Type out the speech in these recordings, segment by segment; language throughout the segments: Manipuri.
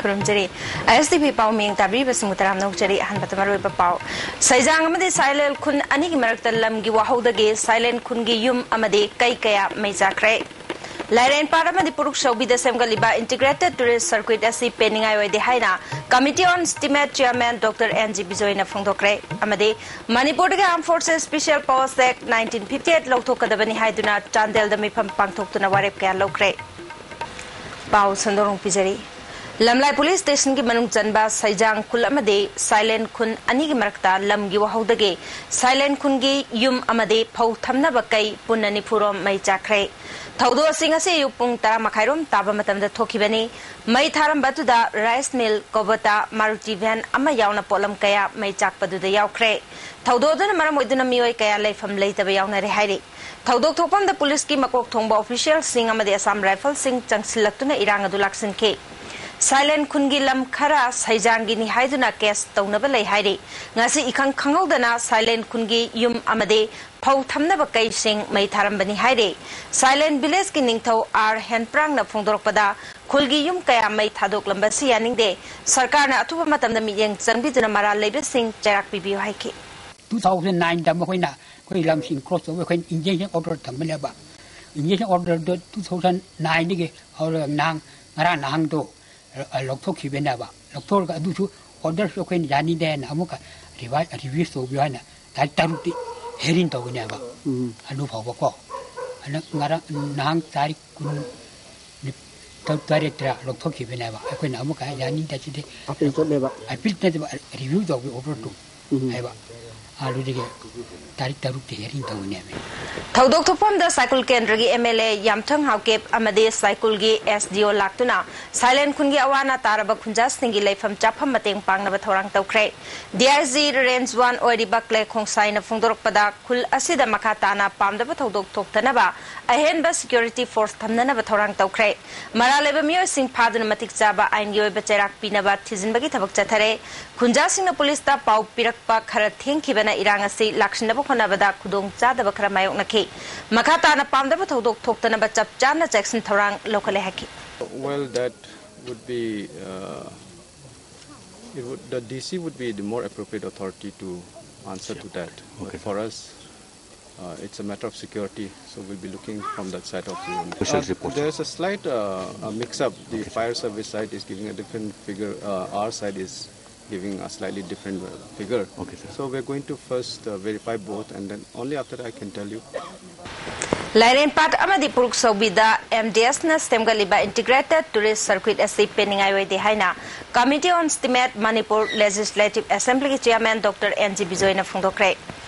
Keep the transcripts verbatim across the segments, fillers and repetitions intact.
ꯈꯨꯔꯨꯝꯖꯔꯤ꯫ ꯑꯥꯏ ꯑꯦꯁ ꯇꯤ ꯚꯤ ꯄꯥꯎ ꯃꯤꯌꯦꯡ ꯇꯥꯕꯤꯔꯤꯕꯁꯤꯡꯕꯨ ꯇꯔꯥꯝꯅ ꯑꯣꯛꯆꯔꯤ꯫ ꯑꯍꯥꯟꯕꯗ ꯃꯔꯨꯑꯣꯏꯕ ꯄꯥꯎ꯫ ꯁꯩꯖꯥꯡ ꯑꯃꯗꯤ ꯁꯥꯏꯂꯦꯟ ꯈꯨꯟ ꯑꯅꯤꯒꯤ ꯃꯔꯛꯇ ꯂꯝꯒꯤ ꯋꯥꯍꯧꯗꯒꯤ ꯁꯥꯏꯂꯦꯟ ꯈꯨꯟꯒꯤ ꯌꯨꯝ ꯑꯃꯗꯤ ꯀꯩ ꯀꯌꯥ ꯃꯩ ꯆꯥꯛꯈ꯭ꯔꯦ꯫ ꯂꯥꯏꯔꯦꯟꯄꯥꯠ ꯑꯃꯗꯤ ꯄꯨꯔꯨꯛ ꯁꯧꯕꯤꯗ ꯁꯦꯝꯒꯠꯂꯤꯕ Integrated Tourist Circuit ꯑꯁꯤ ꯄꯦꯟꯅꯤꯡꯉꯥꯏ ꯑꯣꯏꯗꯦ ꯍꯥꯏꯅ Committee on Estimate Chairman doctor N G ꯕꯤꯖꯣꯏꯅ ꯐꯣꯡꯗꯣꯛꯈ꯭ꯔꯦ꯫ ꯑꯃꯗꯤ ꯃꯅꯤꯄꯨꯔꯗꯒꯤ Armed Forces Special Powers Act nineteen fifty eight ꯂꯧꯊꯣꯛꯀꯗꯕꯅꯤ ꯍꯥꯏꯗꯨꯅ ꯆꯥꯟꯗꯦꯜꯗ ꯃꯤꯐꯝ ꯄꯥꯡꯊꯣꯛꯇꯨꯅ ꯋꯥꯔꯦꯞ ꯀꯌꯥ ꯂꯧꯈ꯭ꯔꯦ꯫ ꯄꯥꯎ ꯁꯟꯗꯣꯛꯅ ꯄꯤꯖꯔꯤ꯫ ꯂꯝꯂꯥꯏ ꯄꯨꯂꯤꯁ ꯁ꯭ꯇꯦꯁꯟꯒꯤ ꯃꯅꯨꯡ ꯆꯟꯕ ꯁꯩꯖꯥꯡ ꯈꯨꯜ ꯑꯃꯗꯤ ꯁꯥꯏꯂꯦꯟ ꯈꯨꯟ ꯑꯅꯤꯒꯤ ꯃꯔꯛꯇ ꯂꯝꯒꯤ ꯋꯥꯍꯧꯗꯒꯤ ꯁꯥꯏꯂꯦꯟ ꯈꯨꯟꯒꯤ ꯌꯨꯝ ꯑꯃꯗꯤ ꯐꯧ ꯊꯝꯅꯕ ꯀꯩ ꯄꯨꯟꯅ ꯅꯤꯐꯨꯔꯣꯝ ꯃꯩ ꯆꯥꯛꯈ꯭ꯔꯦ꯫ ꯊꯧꯗꯣꯛ ꯑꯁꯤ ꯉꯁꯤ ꯑꯌꯨꯛ ꯄꯨꯡ ꯇꯔꯥ ꯃꯈꯥꯏꯔꯣꯝ ꯇꯥꯕ ꯃꯇꯝꯗ ꯊꯣꯛꯈꯤꯕꯅꯤ꯫ ꯃꯩ ꯊꯥꯔꯝꯕ ꯑꯗꯨꯗ rice mill, Kubota, Maruti van ꯑꯃ ꯌꯥꯎꯅ ꯄꯣꯠꯂꯝ ꯀꯌꯥ ꯃꯩ ꯆꯥꯛꯄꯗꯨꯗ ꯌꯥꯎꯈ꯭ꯔꯦ꯫ ꯊꯧꯗꯣꯛ ꯑꯗꯨꯅ ꯃꯔꯝ ꯑꯣꯏꯗꯨꯅ ꯃꯤꯑꯣꯏ ꯀꯌꯥ ꯂꯩꯐꯝ ꯂꯩꯇꯕ ꯌꯥꯎꯅꯔꯦ ꯍꯥꯏꯔꯤ꯫ ꯊꯧꯗꯣꯛ ꯊꯣꯛꯐꯝꯗ ꯄꯨꯂꯤꯁꯀꯤ ꯃꯀꯣꯛ ꯊꯣꯡꯕ officialꯁꯤꯡ ꯑꯃꯗꯤ Assam Riflesꯁꯤꯡ ꯆꯪꯁꯤꯜꯂꯛꯇꯨꯅ ꯏꯔꯥꯡ ꯑꯗꯨ ꯂꯥꯛꯁꯤꯟꯈꯤ꯫ ꯁꯥꯏꯂꯦꯟ ꯈꯨꯟꯒꯤ ꯂꯝ ꯈꯔ ꯁꯩꯖꯥꯡꯒꯤꯅꯤ ꯍꯥꯏꯗꯨꯅ case ꯇꯧꯅꯕ ꯂꯩ ꯍꯥꯏꯔꯤ꯫ ꯉꯁꯤ ꯏꯈꯪ ꯈꯪꯍꯧꯗꯅ ꯁꯥꯏꯂꯦꯟ ꯈꯨꯟꯒꯤ ꯌꯨꯝ ꯑꯃꯗꯤ ꯐꯧ ꯊꯝꯅꯕ ꯀꯩꯁꯤꯡ ꯃꯩ ꯊꯥꯔꯝꯕꯅꯤ ꯍꯥꯏꯔꯤ꯫ ꯁꯥꯏꯂꯦꯟ villageꯀꯤ ꯅꯤꯡꯊꯧ ꯑꯥꯔ ꯍꯦꯟꯄ꯭ꯔꯥꯡꯅ ꯐꯣꯡꯗꯣꯔꯛꯄꯗ, ꯈꯨꯜꯒꯤ ꯌꯨꯝ ꯀꯌꯥ ꯃꯩ ꯊꯥꯗꯣꯛꯂꯝꯕꯁꯤ ꯌꯥꯅꯤꯡꯗꯦ꯫ ꯁꯔꯀꯥꯔꯅ ꯑꯊꯨꯕ ꯃꯇꯝꯗ ꯃꯤꯠꯌꯦꯡ ꯆꯪꯕꯤꯗꯨꯅ ꯃꯔꯥꯜ ꯂꯩꯕꯁꯤꯡ ꯆꯩꯔꯥꯛ ꯄꯤꯕꯤꯌꯨ ꯍꯥꯏꯈꯤ꯫ Two thousand nineꯗ ꯃꯈꯣꯏꯅ ꯑꯩꯈꯣꯏ ꯂꯝꯁꯤꯡ cross ꯇꯧꯕ ꯑꯩꯈꯣꯏꯅ injunction order ꯊꯝꯕꯅꯦꯕ꯫ Injunction orderꯗꯣ two thousand nineꯗꯒꯤ ꯍꯧꯔꯒ ꯅꯍꯥꯟ, ꯉꯔꯥꯡ ꯅꯍꯥꯟꯗꯣ, ꯑ, ꯂꯧꯊꯣꯛꯈꯤꯕꯅꯦꯕ꯫ ꯂꯧꯊꯣꯛꯑꯒ ꯑꯗꯨꯁꯨ orderꯁꯨ ꯑꯩꯈꯣꯏꯅ ꯌꯥꯅꯤꯡꯗꯦ ꯍꯥꯏꯅ ꯑꯃꯨꯛꯀ revise, review ꯇꯧꯕꯤꯌꯨ ꯍꯥꯏꯅ ꯇꯥꯔꯤꯛ ꯇꯔꯨꯛꯇꯤ hearing ꯇꯧꯒꯅꯦꯕ꯫ ꯎꯝ꯫ ꯑꯗꯨ ꯐꯥꯎꯕꯀꯣ꯫ ꯑꯗ ꯉꯔꯥꯡ, ꯅꯍꯥꯟ ꯇꯥꯔꯤꯛ ꯀꯨꯟ ꯇꯔꯨꯛ ꯇꯔꯦꯠꯇꯔ ꯂꯧꯊꯣꯛꯈꯤꯕꯅꯦꯕ꯫ ꯑꯩꯈꯣꯏꯅ ꯑꯃꯨꯛꯀ ꯌꯥꯅꯤꯡꯗꯦ ꯁꯤꯗꯤ꯫ Appeal ꯆꯠꯂꯦꯕ꯫ Appeal ꯅꯠꯇꯦꯕ, review ꯇꯧꯕꯤ orderꯗꯣ ꯎꯝ꯫ ꯍꯥꯏꯕ꯫ ꯑꯗꯨꯗꯒꯤ ꯇꯥꯔꯤꯛ ꯇꯔꯨꯛꯇ hearing ꯇꯧꯒꯅꯦꯕ꯫ ꯊꯧꯗꯣꯛ ꯊꯣꯛꯐꯝꯗ ꯁꯥꯏꯀꯨꯜ ꯀꯦꯟꯗ꯭ꯔꯒꯤ M L A ꯌꯥꯝꯊꯪ ꯍꯥꯎꯀꯦꯞ ꯑꯃꯗꯤ ꯁꯥꯏꯀꯨꯜꯒꯤ S D O ꯂꯥꯛꯇꯨꯅ ꯁꯥꯏꯂꯦꯟ ꯈꯨꯟꯒꯤ ꯑꯋꯥ ꯑꯅꯥ ꯇꯥꯔꯕ ꯈꯨꯟꯖꯥꯁꯤꯡꯒꯤ ꯂꯩꯐꯝ ꯆꯥꯐꯝ ꯃꯇꯦꯡ ꯄꯥꯡꯅꯕ ꯊꯧꯔꯥꯡ ꯇꯧꯈ꯭ꯔꯦ꯫ D I G Range one ꯑꯣꯏꯔꯤꯕ ꯀ꯭ꯂꯦ ꯈꯣꯡꯁꯥꯏꯅ ꯐꯣꯡꯗꯣꯔꯛꯄꯗ, ꯈꯨꯜ ꯑꯁꯤꯗ ꯃꯈꯥ ꯇꯥꯅ ꯄꯥꯝꯗꯕ ꯊꯧꯗꯣꯛ ꯊꯣꯛꯇꯅꯕ ꯑꯍꯦꯟꯕ security force ꯊꯝꯅꯅꯕ ꯊꯧꯔꯥꯡ ꯇꯧꯈ꯭ꯔꯦ꯫ ꯃꯔꯥꯜ ꯂꯩꯕ ꯃꯤꯑꯣꯏꯁꯤꯡ ꯐꯥꯗꯨꯅ ꯃꯇꯤꯛ ꯆꯥꯕ ꯑꯥꯏꯟꯒꯤ ꯑꯣꯏꯕ ꯆꯩꯔꯥꯛ ꯄꯤꯅꯕ ꯊꯤꯖꯤꯟꯕꯒꯤ ꯊꯕꯛ ꯆꯠꯊꯔꯦ꯫ ꯈꯨꯟꯖꯥꯁꯤꯡꯅ ꯄꯨꯂꯤꯁꯇ ꯄꯥꯎ ꯄꯤꯔꯛꯄ ꯈꯔ ꯊꯦꯡꯈꯤꯕꯅ ꯏꯔꯥꯡ ꯑꯁꯤ ꯂꯥꯛꯁꯤꯟꯅꯕ ꯍꯣꯠꯅꯕꯗ ꯈꯨꯗꯣꯡ ꯆꯥꯗꯕ ꯈꯔ ꯃꯥꯌꯣꯛꯅꯈꯤ꯫ ꯃꯈꯥ ꯇꯥꯅ ꯄꯥꯝꯗꯕ ꯊꯧꯗꯣꯛ ꯊꯣꯛꯇꯅꯕ ꯆꯞ ꯆꯥꯅ ꯆꯦꯛꯁꯤꯟ ꯊꯧꯔꯥꯡ ꯂꯧꯈꯠꯂꯦ ꯍꯥꯏꯈꯤ꯫ Well, that Would be, uh, it would, the D C would be the more appropriate authority to answer to that. But for us, uh, it's a matter of security, so we'll be looking from that side of the. Official Uh, report. There's a slight, uh, uh, mix-up. The fire service side is giving a different figure. Uh, our side is giving a slightly different, uh, figure. Okay, sir. So we're going to first, uh, verify both, and then only after that I can tell you. ꯂꯥꯏꯔꯦꯟꯄꯥꯠ ꯑꯃꯗꯤ ꯄꯨꯔꯨꯛ ꯁꯧꯕꯤꯗ M D S ꯅ ꯁꯦꯝꯒꯠꯂꯤꯕ Integrated Tourist Circuit ꯑꯁꯤ ꯄꯦꯟꯅꯤꯡꯉꯥꯏ ꯑꯣꯏꯗꯦ ꯍꯥꯏꯅ Committee on Stimate Manipur Legislative Assembly ꯒꯤ Chairman Doctor N G ꯕꯤꯖꯣꯏꯅ ꯐꯣꯡꯗꯣꯛꯈ꯭ꯔꯦ꯫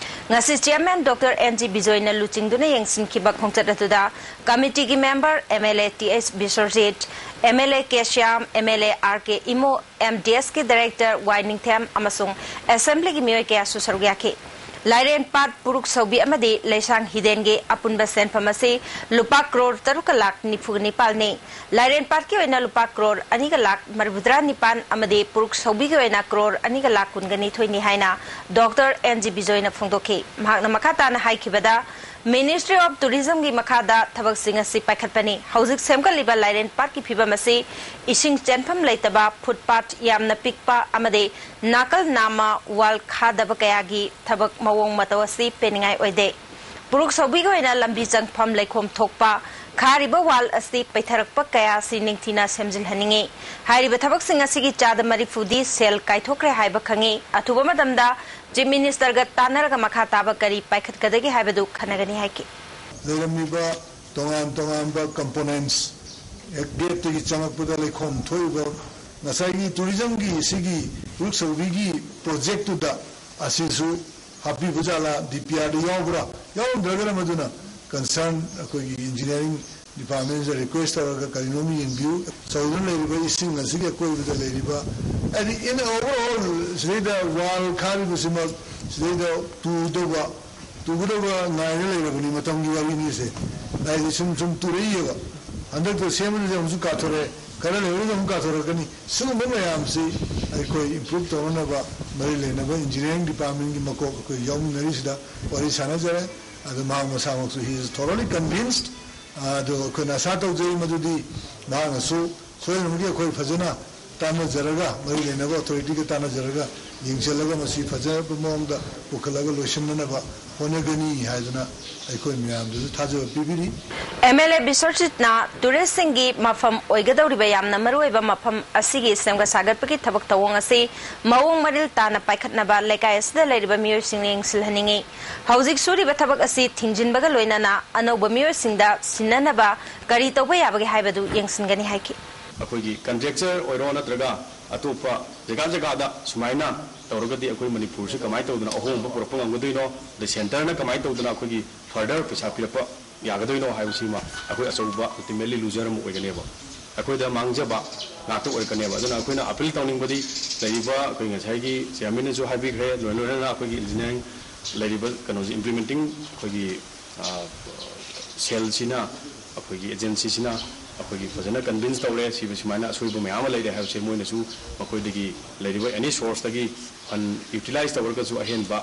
ꯉꯁꯤ Chairman Doctor N G ꯕꯤꯖꯣꯏꯅ ꯂꯨꯆꯤꯡꯗꯨꯅ ꯌꯦꯡꯁꯤꯟꯈꯤꯕ ꯈꯣꯡꯆꯠ ꯑꯗꯨꯗ committee ꯒꯤ member M L A T H Biswajit, M L A K Shyam, M L A R K Imo, M D S ꯀꯤ Director ꯋꯥꯏ ꯅꯤꯡꯊꯦꯝ ꯑꯃꯁꯨꯡ Assembly ꯒꯤ ꯃꯤꯑꯣꯏ ꯀꯌꯥꯁꯨ ꯁꯔꯨꯛ ꯌꯥꯈꯤ꯫ ꯂꯥꯏꯔꯦꯟꯄꯥꯠ, ꯄꯨꯔꯨꯛ ꯁꯧꯕꯤ ꯑꯃꯗꯤ ꯂꯩꯁꯥꯡ ꯍꯤꯗꯦꯟꯒꯤ ꯑꯄꯨꯟꯕ ꯁꯦꯟꯐꯝ ꯑꯁꯤ ꯂꯨꯄꯥ ꯀ꯭ꯔꯣꯔ ꯇꯔꯨꯛꯀ ꯂꯥꯈ ꯅꯤꯐꯨꯒ ꯅꯤꯄꯥꯜꯅꯤ꯫ ꯂꯥꯏꯔꯦꯟꯄꯥꯠꯀꯤ ꯑꯣꯏꯅ ꯂꯨꯄꯥ ꯀ꯭ꯔꯣꯔ ꯑꯅꯤꯒ ꯂꯥꯈ ꯃꯔꯤꯐꯨꯇꯔꯥ ꯅꯤꯄꯥꯟ ꯑꯃꯗꯤ ꯄꯨꯔꯨꯛ ꯁꯧꯕꯤꯒꯤ ꯑꯣꯏꯅ ꯀ꯭ꯔꯣꯔ ꯑꯅꯤꯒ ꯂꯥꯈ ꯀꯨꯟꯒ ꯅꯤꯊꯣꯏꯅꯤ ꯍꯥꯏꯅ Doctor N G ꯕꯤꯖꯣꯏꯅ ꯐꯣꯡꯗꯣꯛꯈꯤ꯫ ꯃꯍꯥꯛꯅ ꯃꯈꯥ ꯇꯥꯅ ꯍꯥꯏꯈꯤꯕꯗ, Ministry of Tourism ꯒꯤ ꯃꯈꯥꯗ ꯊꯕꯛꯁꯤꯡ ꯑꯁꯤ ꯄꯥꯏꯈꯠꯄꯅꯤ꯫ ꯍꯧꯖꯤꯛ ꯁꯦꯝꯒꯠꯂꯤꯕ ꯂꯥꯏꯔꯦꯟ ꯄꯥꯠꯀꯤ ꯐꯤꯕꯝ ꯑꯁꯤ ꯏꯁꯤꯡ ꯆꯦꯟꯐꯝ ꯂꯩꯇꯕ, ꯐꯨꯠꯄꯥꯠ ꯌꯥꯝꯅ ꯄꯤꯛꯄ ꯑꯃꯗꯤ ꯅꯥꯀꯜ ꯅꯥꯝꯃ, wall ꯈꯥꯗꯕ ꯀꯌꯥꯒꯤ ꯊꯕꯛ ꯃꯑꯣꯡ ꯃꯇꯧ ꯑꯁꯤ ꯄꯦꯟꯅꯤꯡꯉꯥꯏ ꯑꯣꯏꯗꯦ꯫ ꯄꯨꯔꯨꯛ ꯁꯧꯕꯤꯒꯤ ꯑꯣꯏꯅ ꯂꯝꯕꯤ ꯆꯪꯐꯝ ꯂꯩꯈꯣꯝ ꯊꯣꯛꯄ, ꯈꯥꯔꯤꯕ wall ꯑꯁꯤ ꯄꯩꯊꯔꯛꯄ ꯀꯌꯥ ꯑꯁꯤ ꯅꯤꯡꯊꯤꯅ ꯁꯦꯝꯖꯤꯜꯍꯟꯅꯤꯡꯏ꯫ ꯍꯥꯏꯔꯤꯕ ꯊꯕꯛꯁꯤꯡ ꯑꯁꯤꯒꯤ ꯆꯥꯗ ꯃꯔꯤꯐꯨꯗꯤ ꯁꯦꯜ ꯀꯥꯏꯊꯣꯛꯈ꯭ꯔꯦ ꯍꯥꯏꯕ ꯈꯪꯏ꯫ ꯑꯊꯨꯕ ꯃꯇꯝꯗ Chief Minister ꯒ ꯇꯥꯟꯅꯔꯒ ꯃꯈꯥ ꯇꯥꯕ ꯀꯔꯤ ꯄꯥꯏꯈꯠꯀꯗꯒꯦ ꯍꯥꯏꯕꯗꯨ ꯈꯟꯅꯒꯅꯤ ꯍꯥꯏꯈꯤ꯫ ꯂꯩꯔꯝꯃꯤꯕ ꯇꯣꯉꯥꯟ ꯇꯣꯉꯥꯟꯕ components, ꯒꯦꯠꯇꯒꯤ ꯆꯪꯉꯛꯄꯗ ꯂꯩꯈꯣꯝ ꯊꯣꯛꯏꯕ, ꯉꯁꯥꯏꯒꯤ tourism ꯒꯤ ꯁꯤꯒꯤ ꯄꯨꯔꯨꯛ ꯁꯧꯕꯤꯒꯤ project ꯇꯨꯗ ꯑꯁꯤꯁꯨ ꯍꯥꯞꯄꯤꯕ ꯖꯥꯠꯂꯥ, D P R ꯗ ꯌꯥꯎꯕ꯭ꯔꯥ, ꯌꯥꯎꯔꯝꯗ꯭ꯔꯒꯅ ꯃꯗꯨꯅ concern ꯑꯩꯈꯣꯏꯒꯤ engineering department ꯗ request ꯇꯧꯔꯒ ꯀꯔꯤꯅꯣꯝ ꯌꯦꯡꯕꯤꯌꯨ꯫ ꯆꯧꯗꯨꯅ ꯂꯩꯔꯤꯕ ꯏꯁꯤꯡ ꯑꯁꯤꯒꯤ ꯑꯀꯣꯏꯕꯗ ꯂꯩꯔꯤꯕ, ꯍꯥꯏꯗꯤ, in overall ꯁꯤꯗꯩꯗ wall ꯈꯥꯔꯤꯕꯁꯤꯃꯛ ꯁꯤꯗꯩꯗ ꯇꯨꯗꯧꯕ, ꯇꯨꯒꯗꯧꯕ ꯉꯥꯏꯔ ꯂꯩꯔꯕꯅꯤ, ꯃꯇꯝꯒꯤ ꯋꯥꯔꯤꯅꯤꯁꯦ꯫ ꯍꯥꯏꯗꯤ, ꯁꯨꯝ ꯁꯨꯝ ꯇꯨꯔꯛꯏꯑꯕ꯫ ꯍꯟꯗꯛꯇ ꯁꯦꯝꯕꯗꯨꯗꯤ ꯑꯃꯨꯛꯁꯨ ꯀꯥꯊꯣꯔꯛꯑꯦ, ꯈꯔ ꯂꯩꯔꯒ ꯑꯃꯨꯛ ꯀꯥꯊꯣꯔꯛꯀꯅꯤ꯫ ꯁꯤꯒꯨꯝꯕ ꯃꯌꯥꯝꯁꯤ ꯑꯩꯈꯣꯏ improve ꯇꯧꯅꯅꯕ ꯃꯔꯤ ꯂꯩꯅꯕ engineering department ꯀꯤ ꯃꯀꯣꯛ ꯑꯩꯈꯣꯏ ꯌꯥꯎꯃꯤꯟꯅꯔꯤꯁꯤꯗ ꯋꯥꯔꯤ ꯁꯥꯟꯅꯖꯔꯦ꯫ ꯑꯗꯨ ꯃꯍꯥꯛ ꯃꯁꯥꯃꯛꯁꯨ he is thoroughly convinced꯫ ꯑꯗꯨ ꯑꯩꯈꯣꯏꯅ ꯑꯁꯥ ꯇꯧꯖꯩ ꯃꯗꯨꯗꯤ ꯃꯍꯥꯛꯅꯁꯨ ꯂꯣꯏꯅꯃꯛꯀꯤ ꯑꯩꯈꯣꯏ ꯐꯖꯅ ꯇꯥꯟꯅꯖꯔꯒ, ꯃꯔꯤ ꯂꯩꯅꯕ ꯑꯣꯊꯣꯔꯤꯇꯤꯒ ꯇꯥꯟꯅꯖꯔꯒ, ꯌꯦꯡꯁꯤꯜꯂꯒ ꯃꯁꯤ ꯐꯖꯕ ꯃꯑꯣꯡꯗ ꯄꯨꯈꯠꯂꯒ ꯂꯣꯏꯁꯤꯟꯅꯅꯕ ꯍꯣꯠꯅꯒꯅꯤ ꯍꯥꯏꯗꯨꯅ ꯑꯩꯈꯣꯏ ꯃꯌꯥꯝꯗꯁꯨ ꯊꯥꯖꯕ ꯄꯤꯕꯤꯔꯤ꯫ ꯑꯦꯝ ꯑꯦꯜ ꯑꯦ ꯕꯤꯁ꯭ꯋꯖꯤꯠꯅ ꯇꯨꯔꯤꯁ꯭ꯠꯁꯤꯡꯒꯤ ꯃꯐꯝ ꯑꯣꯏꯒꯗꯧꯔꯤꯕ ꯌꯥꯝꯅ ꯃꯔꯨꯑꯣꯏꯕ ꯃꯐꯝ ꯑꯁꯤꯒꯤ ꯁꯦꯝꯒꯠ ꯁꯥꯒꯠꯄꯒꯤ ꯊꯕꯛ ꯊꯧꯑꯣꯡ ꯑꯁꯤ ꯃꯑꯣꯡ ꯃꯔꯤꯜ ꯇꯥꯅ ꯄꯥꯏꯈꯠꯅꯕ ꯂꯩꯀꯥꯏ ꯑꯁꯤꯗ ꯂꯩꯔꯤꯕ ꯃꯤꯑꯣꯏꯁꯤꯡꯅ ꯌꯦꯡꯁꯤꯜꯍꯟꯅꯤꯡꯏ꯫ ꯍꯧꯖꯤꯛ ꯁꯨꯔꯤꯕ ꯊꯕꯛ ꯑꯁꯤ ꯊꯤꯡꯖꯤꯟꯕꯒ ꯂꯣꯏꯅꯅ ꯑꯅꯧꯕ ꯃꯤꯑꯣꯏꯁꯤꯡꯗ ꯁꯤꯟꯅꯅꯕ ꯀꯔꯤ ꯇꯧꯕ ꯌꯥꯕꯒꯦ ꯍꯥꯏꯕꯗꯨ ꯌꯦꯡꯁꯤꯟꯒꯅꯤ ꯍꯥꯏꯈꯤ꯫ ꯑꯩꯈꯣꯏꯒꯤ ꯀꯟꯇ꯭ꯔꯦꯛꯆꯔ ꯑꯣꯏꯔꯣ ꯅꯠꯇ꯭ꯔꯒ ꯑꯇꯣꯞꯄ ꯖꯒꯥ ꯖꯒꯥꯗ ꯁꯨꯃꯥꯏꯅ ꯇꯧꯔꯒꯗꯤ ꯑꯩꯈꯣꯏ ꯃꯅꯤꯄꯨꯔꯁꯤ ꯀꯃꯥꯏꯅ ꯇꯧꯗꯅ ꯑꯍꯣꯡꯕ ꯄꯨꯔꯛꯄ ꯉꯝꯒꯗꯣꯏꯅꯣ, ꯑꯗꯩ ꯁꯦꯟꯇꯔꯅ ꯀꯃꯥꯏꯅ ꯇꯧꯗꯅ ꯑꯩꯈꯣꯏꯒꯤ ꯐꯔꯗꯔ ꯄꯩꯁꯥ ꯄꯤꯔꯛꯄ ꯌꯥꯒꯗꯣꯏꯅꯣ ꯍꯥꯏꯕꯁꯤꯃ ꯑꯩꯈꯣꯏ ꯑꯆꯧꯕ ꯑꯜꯇꯤꯃꯦꯠꯂꯤ ꯂꯨꯖꯔ ꯑꯃ ꯑꯣꯏꯒꯅꯦꯕ꯫ ꯑꯩꯈꯣꯏꯗ ꯃꯥꯡꯖꯕ ꯉꯥꯛꯇ ꯑꯣꯏꯔꯛꯀꯅꯦꯕ꯫ ꯑꯗꯨꯅ ꯑꯩꯈꯣꯏꯅ ꯑꯄꯤꯜ ꯇꯧꯅꯤꯡꯕꯗꯤ ꯂꯩꯔꯤꯕ ꯑꯩꯈꯣꯏ ꯉꯁꯥꯏꯒꯤ ꯆꯤꯌꯥꯔꯃꯦꯟꯅꯁꯨ ꯍꯥꯏꯕꯤꯈ꯭ꯔꯦ, ꯂꯣꯏ ꯂꯣꯏꯅꯅ ꯑꯩꯈꯣꯏꯒꯤ ꯏꯟꯖꯤꯅꯤꯌꯥꯔꯤꯡ ꯂꯩꯔꯤꯕ ꯀꯩꯅꯣꯁꯤ ꯏꯝꯄ꯭ꯂꯤꯃꯦꯟꯇꯤꯡ ꯑꯩꯈꯣꯏꯒꯤ ꯁꯦꯜꯁꯤꯅ ꯑꯩꯈꯣꯏꯒꯤ ꯑꯦꯖꯦꯟꯁꯤꯁꯤꯅ ꯑꯩꯈꯣꯏꯒꯤ ꯐꯖꯅ ꯀꯟꯚꯤꯟꯁ ꯇꯧꯔꯦ꯫ ꯁꯤꯕ ꯁꯨꯃꯥꯏꯅ ꯑꯁꯣꯏꯕ ꯃꯌꯥꯝ ꯑꯃ ꯂꯩꯔꯦ ꯍꯥꯏꯕꯁꯦ ꯃꯣꯏꯅꯁꯨ ꯃꯈꯣꯏꯗꯒꯤ ꯂꯩꯔꯤꯕ ꯑꯦꯅꯤ ꯁꯣꯔꯁꯇꯒꯤ ꯐꯟ ꯌꯨꯇꯤꯂꯥꯏꯁ ꯇꯧꯔꯒꯁꯨ ꯑꯍꯦꯟꯕ